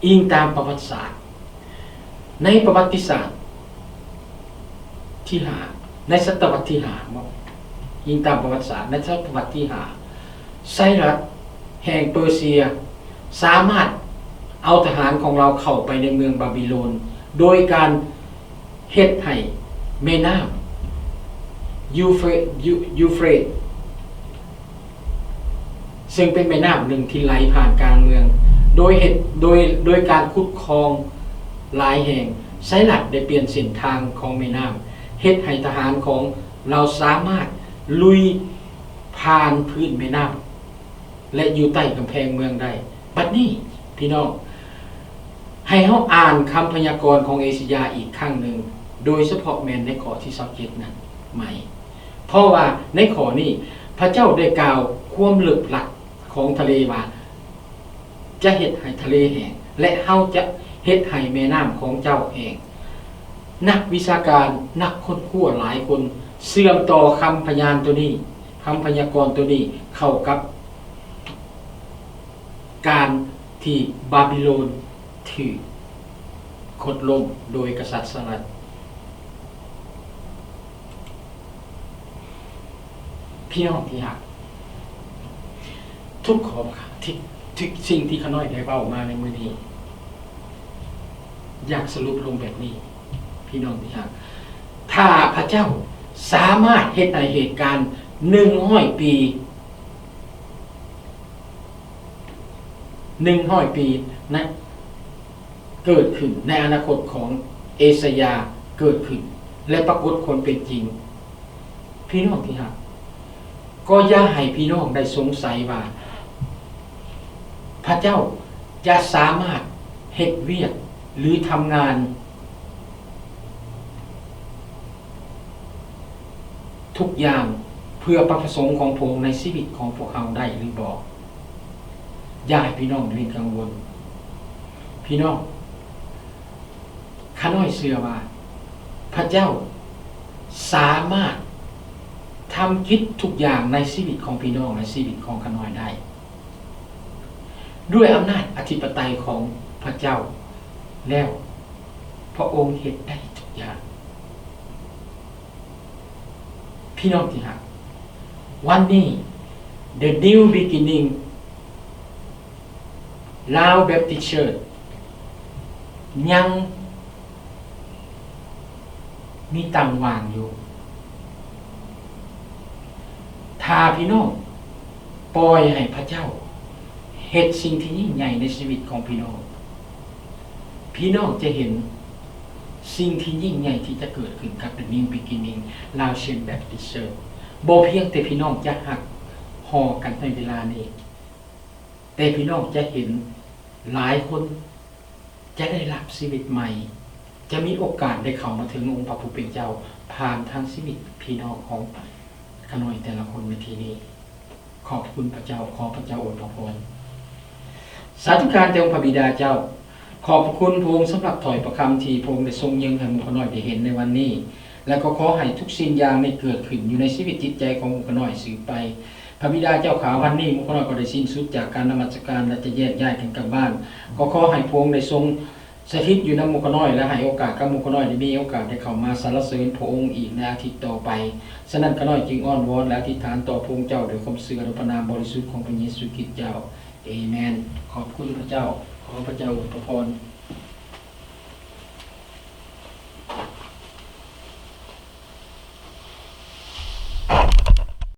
ອີງຕາມປະຫວັດສາດ, ໃນປະຫວັດຕິສາດທີຫ້າ ໃນສະຕະວັດທີຫ້າເນາະ, ອີງຕາມປະຫວັດສາດ ໃນສະຕະວັດທີຫ້າ ໄຊຣັສແຫ່ງເປີເຊຍສາມາດເອົາທະຫານຂອງລາວເຂົ້າໄປໃນເມືອງບາບິໂລນ ໂດຍການ ເຮັດໃຫ້ແມ່ນ້ຳຢູເຟຣ, ຢູ, ຢູເຟຣດ ເຊິ່ງເປັນແມ່ນ້ຳໜຶ່ງທີ່ໄຫຼຜ່ານກາງເມືອງ ໂດຍເຮັດ, ໂດຍ, ໂດຍການຂຸດຄອງຫຼາຍແຫ່ງ. ໄຊຣັສໄດ້ປ່ຽນເສັ້ນທາງຂອງແມ່ນ້ຳ ເຮັດໃຫ້ທະຫານຂອງລາວສາມາດລຸຍຜ່ານພື້ນແມ່ນ້ຳ ແລະ ຢູ່ໃຕ້ກຳແພງເມືອງໄດ້. ບັດນີ້, ພີ່ນ້ອງ, ໃຫ້ເຮົາອ່ານຄຳພະຍາກອນຂອງເອຊາຍາອີກຄັ້ງໜຶ່ງ, ໂດຍສະເພາະແມ່ນໃນຂໍ້ທີຊາວເຈັດນັ້ນໃໝ່. ເພາະວ່າໃນຂໍ້ນີ້ ພະເຈົ້າໄດ້ກ່າວຄວາມເລິກລັກຂອງທະເລວ່າ ຈະເຮັດໃຫ້ທະເລແຫ້ງ ແລະ ເຮົາຈະເຮັດໃຫ້ແມ່ນ້ຳຂອງເຈົ້າແຫ້ງ. ນັກວິຊາການ, ນັກຄົ້ນຄວ້າຫຼາຍຄົນເຊື່ອມຕໍ່ຄຳພະຍານໂຕນີ້, ຄຳພະຍາກອນໂຕນີ້ເຂົ້າກັບການທີ່ບາບິໂລນຖືກຂົດລົ້ມໂດຍກະສັດສະຫະລັດ. ພີ່ນ້ອງທີ່ຮັກ, ທຸກຂໍ້, ທີ່, ທຸກສິ່ງທີ່ຂ້ານ້ອຍໄດ້ເວົ້າມາໃນມື້ນີ້ ຢາກສະຫຼຸບລົງແບບນີ້, ພີ່ນ້ອງທີ່ຮັກ, ຖ້າພະເຈົ້າສາມາດເຮັດໃຫ້ເຫດການໜຶ່ງຮ້ອຍປີ, ໜຶ່ງຮ້ອຍປີນະ ເກີດຂຶ້ນໃນອະນາຄົດຂອງເອຊາຍາເກີດຂຶ້ນ ແລະ ປາກົດຄວາມເປັນຈິງ. ພີ່ນ້ອງທີ່ຮັກ, ກໍຢ່າໃຫ້ພີ່ນ້ອງໄດ້ສົງໄສວ່າ ພະເຈົ້າຈະສາມາດເຮັດວຽກ ຫຼື ທຳງານ ທຸກຢ່າງເພື່ອພະປະສົງຂອງພະອົງໃນຊີວິດຂອງພວກເຮົາໄດ້ຫຼືບໍ່. ຢ່າໃຫ້ພີ່ນ້ອງວິດກັງວົນ. ພີ່ນ້ອງ, ຂ້ານ້ອຍເຊື່ອວ່າພະເຈົ້າສາມາດທຳກິດທຸກຢ່າງໃນຊີວິດຂອງພີ່ນ້ອງ ແລະ ຊີວິດຂອງຂ້ານ້ອຍໄດ້. ດ້ວຍອຳນາດອະທິປະໄຕຂອງພະເຈົ້າ ແລ້ວພະອົງເຮັດໄດ້ທຸກຢ່າງ. ພີ່ນ້ອງທີ່ຮັກ, ວັນນີ້ The New Beginning Lao Baptist Church ຍັງມີຕັ້ງຫວ່າງຢູ່. ຖ້າພີ່ນ້ອງປ່ອຍໃຫ້ພະເຈົ້າເຮັດສິ່ງທີ່ຍິ່ງໃຫຍ່ໃນຊີວິດຂອງພີ່ນ້ອງ, ພີ່ນ້ອງຈະເຫັນສິ່ງທີ່ຍິ່ງໃຫຍ່ທີ່ຈະເກີດຂຶ້ນກັບ The New Beginning Lao Chin Baptist Church. ບໍ່ພຽງແຕ່ພີ່ນ້ອງຈະຮັກຫໍ່ກັນໃນເວລານີ້, ແຕ່ພີ່ນ້ອງຈະເຫັນຫຼາຍຄົນຈະໄດ້ຮັບຊີວິດໃໝ່, ຈະມີໂອກາດໄດ້ເຂົ້າມາເຖິງອົງພະຜູ້ເປັນເຈົ້າ ຜ່ານທາງຊີວິດພີ່ນ້ອງຂອງຂ້ານ້ອຍແຕ່ລະຄົນໃນທີ່ນີ້. ຂອບພະຄຸນພະເຈົ້າ, ຂໍພະເຈົ້າອວຍພະພອນ. ສາທຸການແຕ່ອົງພະບິດາເຈົ້າ, ຂອບພະຄຸນພະອົງສຳລັບຖ້ອຍພະຄຳທີ່ພະອົງໄດ້ຊົງເຢີງໃຫ້ໝູ່ຂ້ານ້ອຍໄດ້ເຫັນໃນວັນນີ້, ແລະ ກໍຂໍໃຫ້ທຸກສິ່ງຢ່າງນີ້ເກີດຂຶ້ນຢູ່ໃນຊີວິດຈິດໃຈຂອງໝູ່ຂ້ານ້ອຍສືບໄປ. ພະບິດາເຈົ້າຂ້າ, ວັນນີ້ໝູ່ຂ້ານ້ອຍກໍໄດ້ສິ້ນສຸດຈາກການນະມັດສະການ ແລະ ຈະແຍກຍ້າຍກັນກັບບ້ານ, ກໍຂໍໃຫ້ພະອົງໄດ້ຊົງ ສະຖິດຢູ່ນຳໝູ່ຂ້ານ້ອຍ ແລະ ໃຫ້ໂອກາດກັບໝູ່ຂ້ານ້ອຍໄດ້ມີໂອກາດໄດ້ເຂົ້າມາສັນລະເສີນພະອົງອີກໃນອາທິດຕໍ່ໄປ. ສະນັ້ນ ຂ້ານ້ອຍຈຶ່ງອ້ອນວອນ ແລະ ອະທິຖານຕໍ່ພະອົງເຈົ້າດ້ວຍຄວາມເຊື່ອໃນພະນາມບໍລິສຸດຂອງພະເຢຊູຄຣິດເຈົ້າ. ເອເມນ. ຂອບຄຸນພະເຈົ້າ. ຂໍພະເຈົ້າອວຍພະພອນ.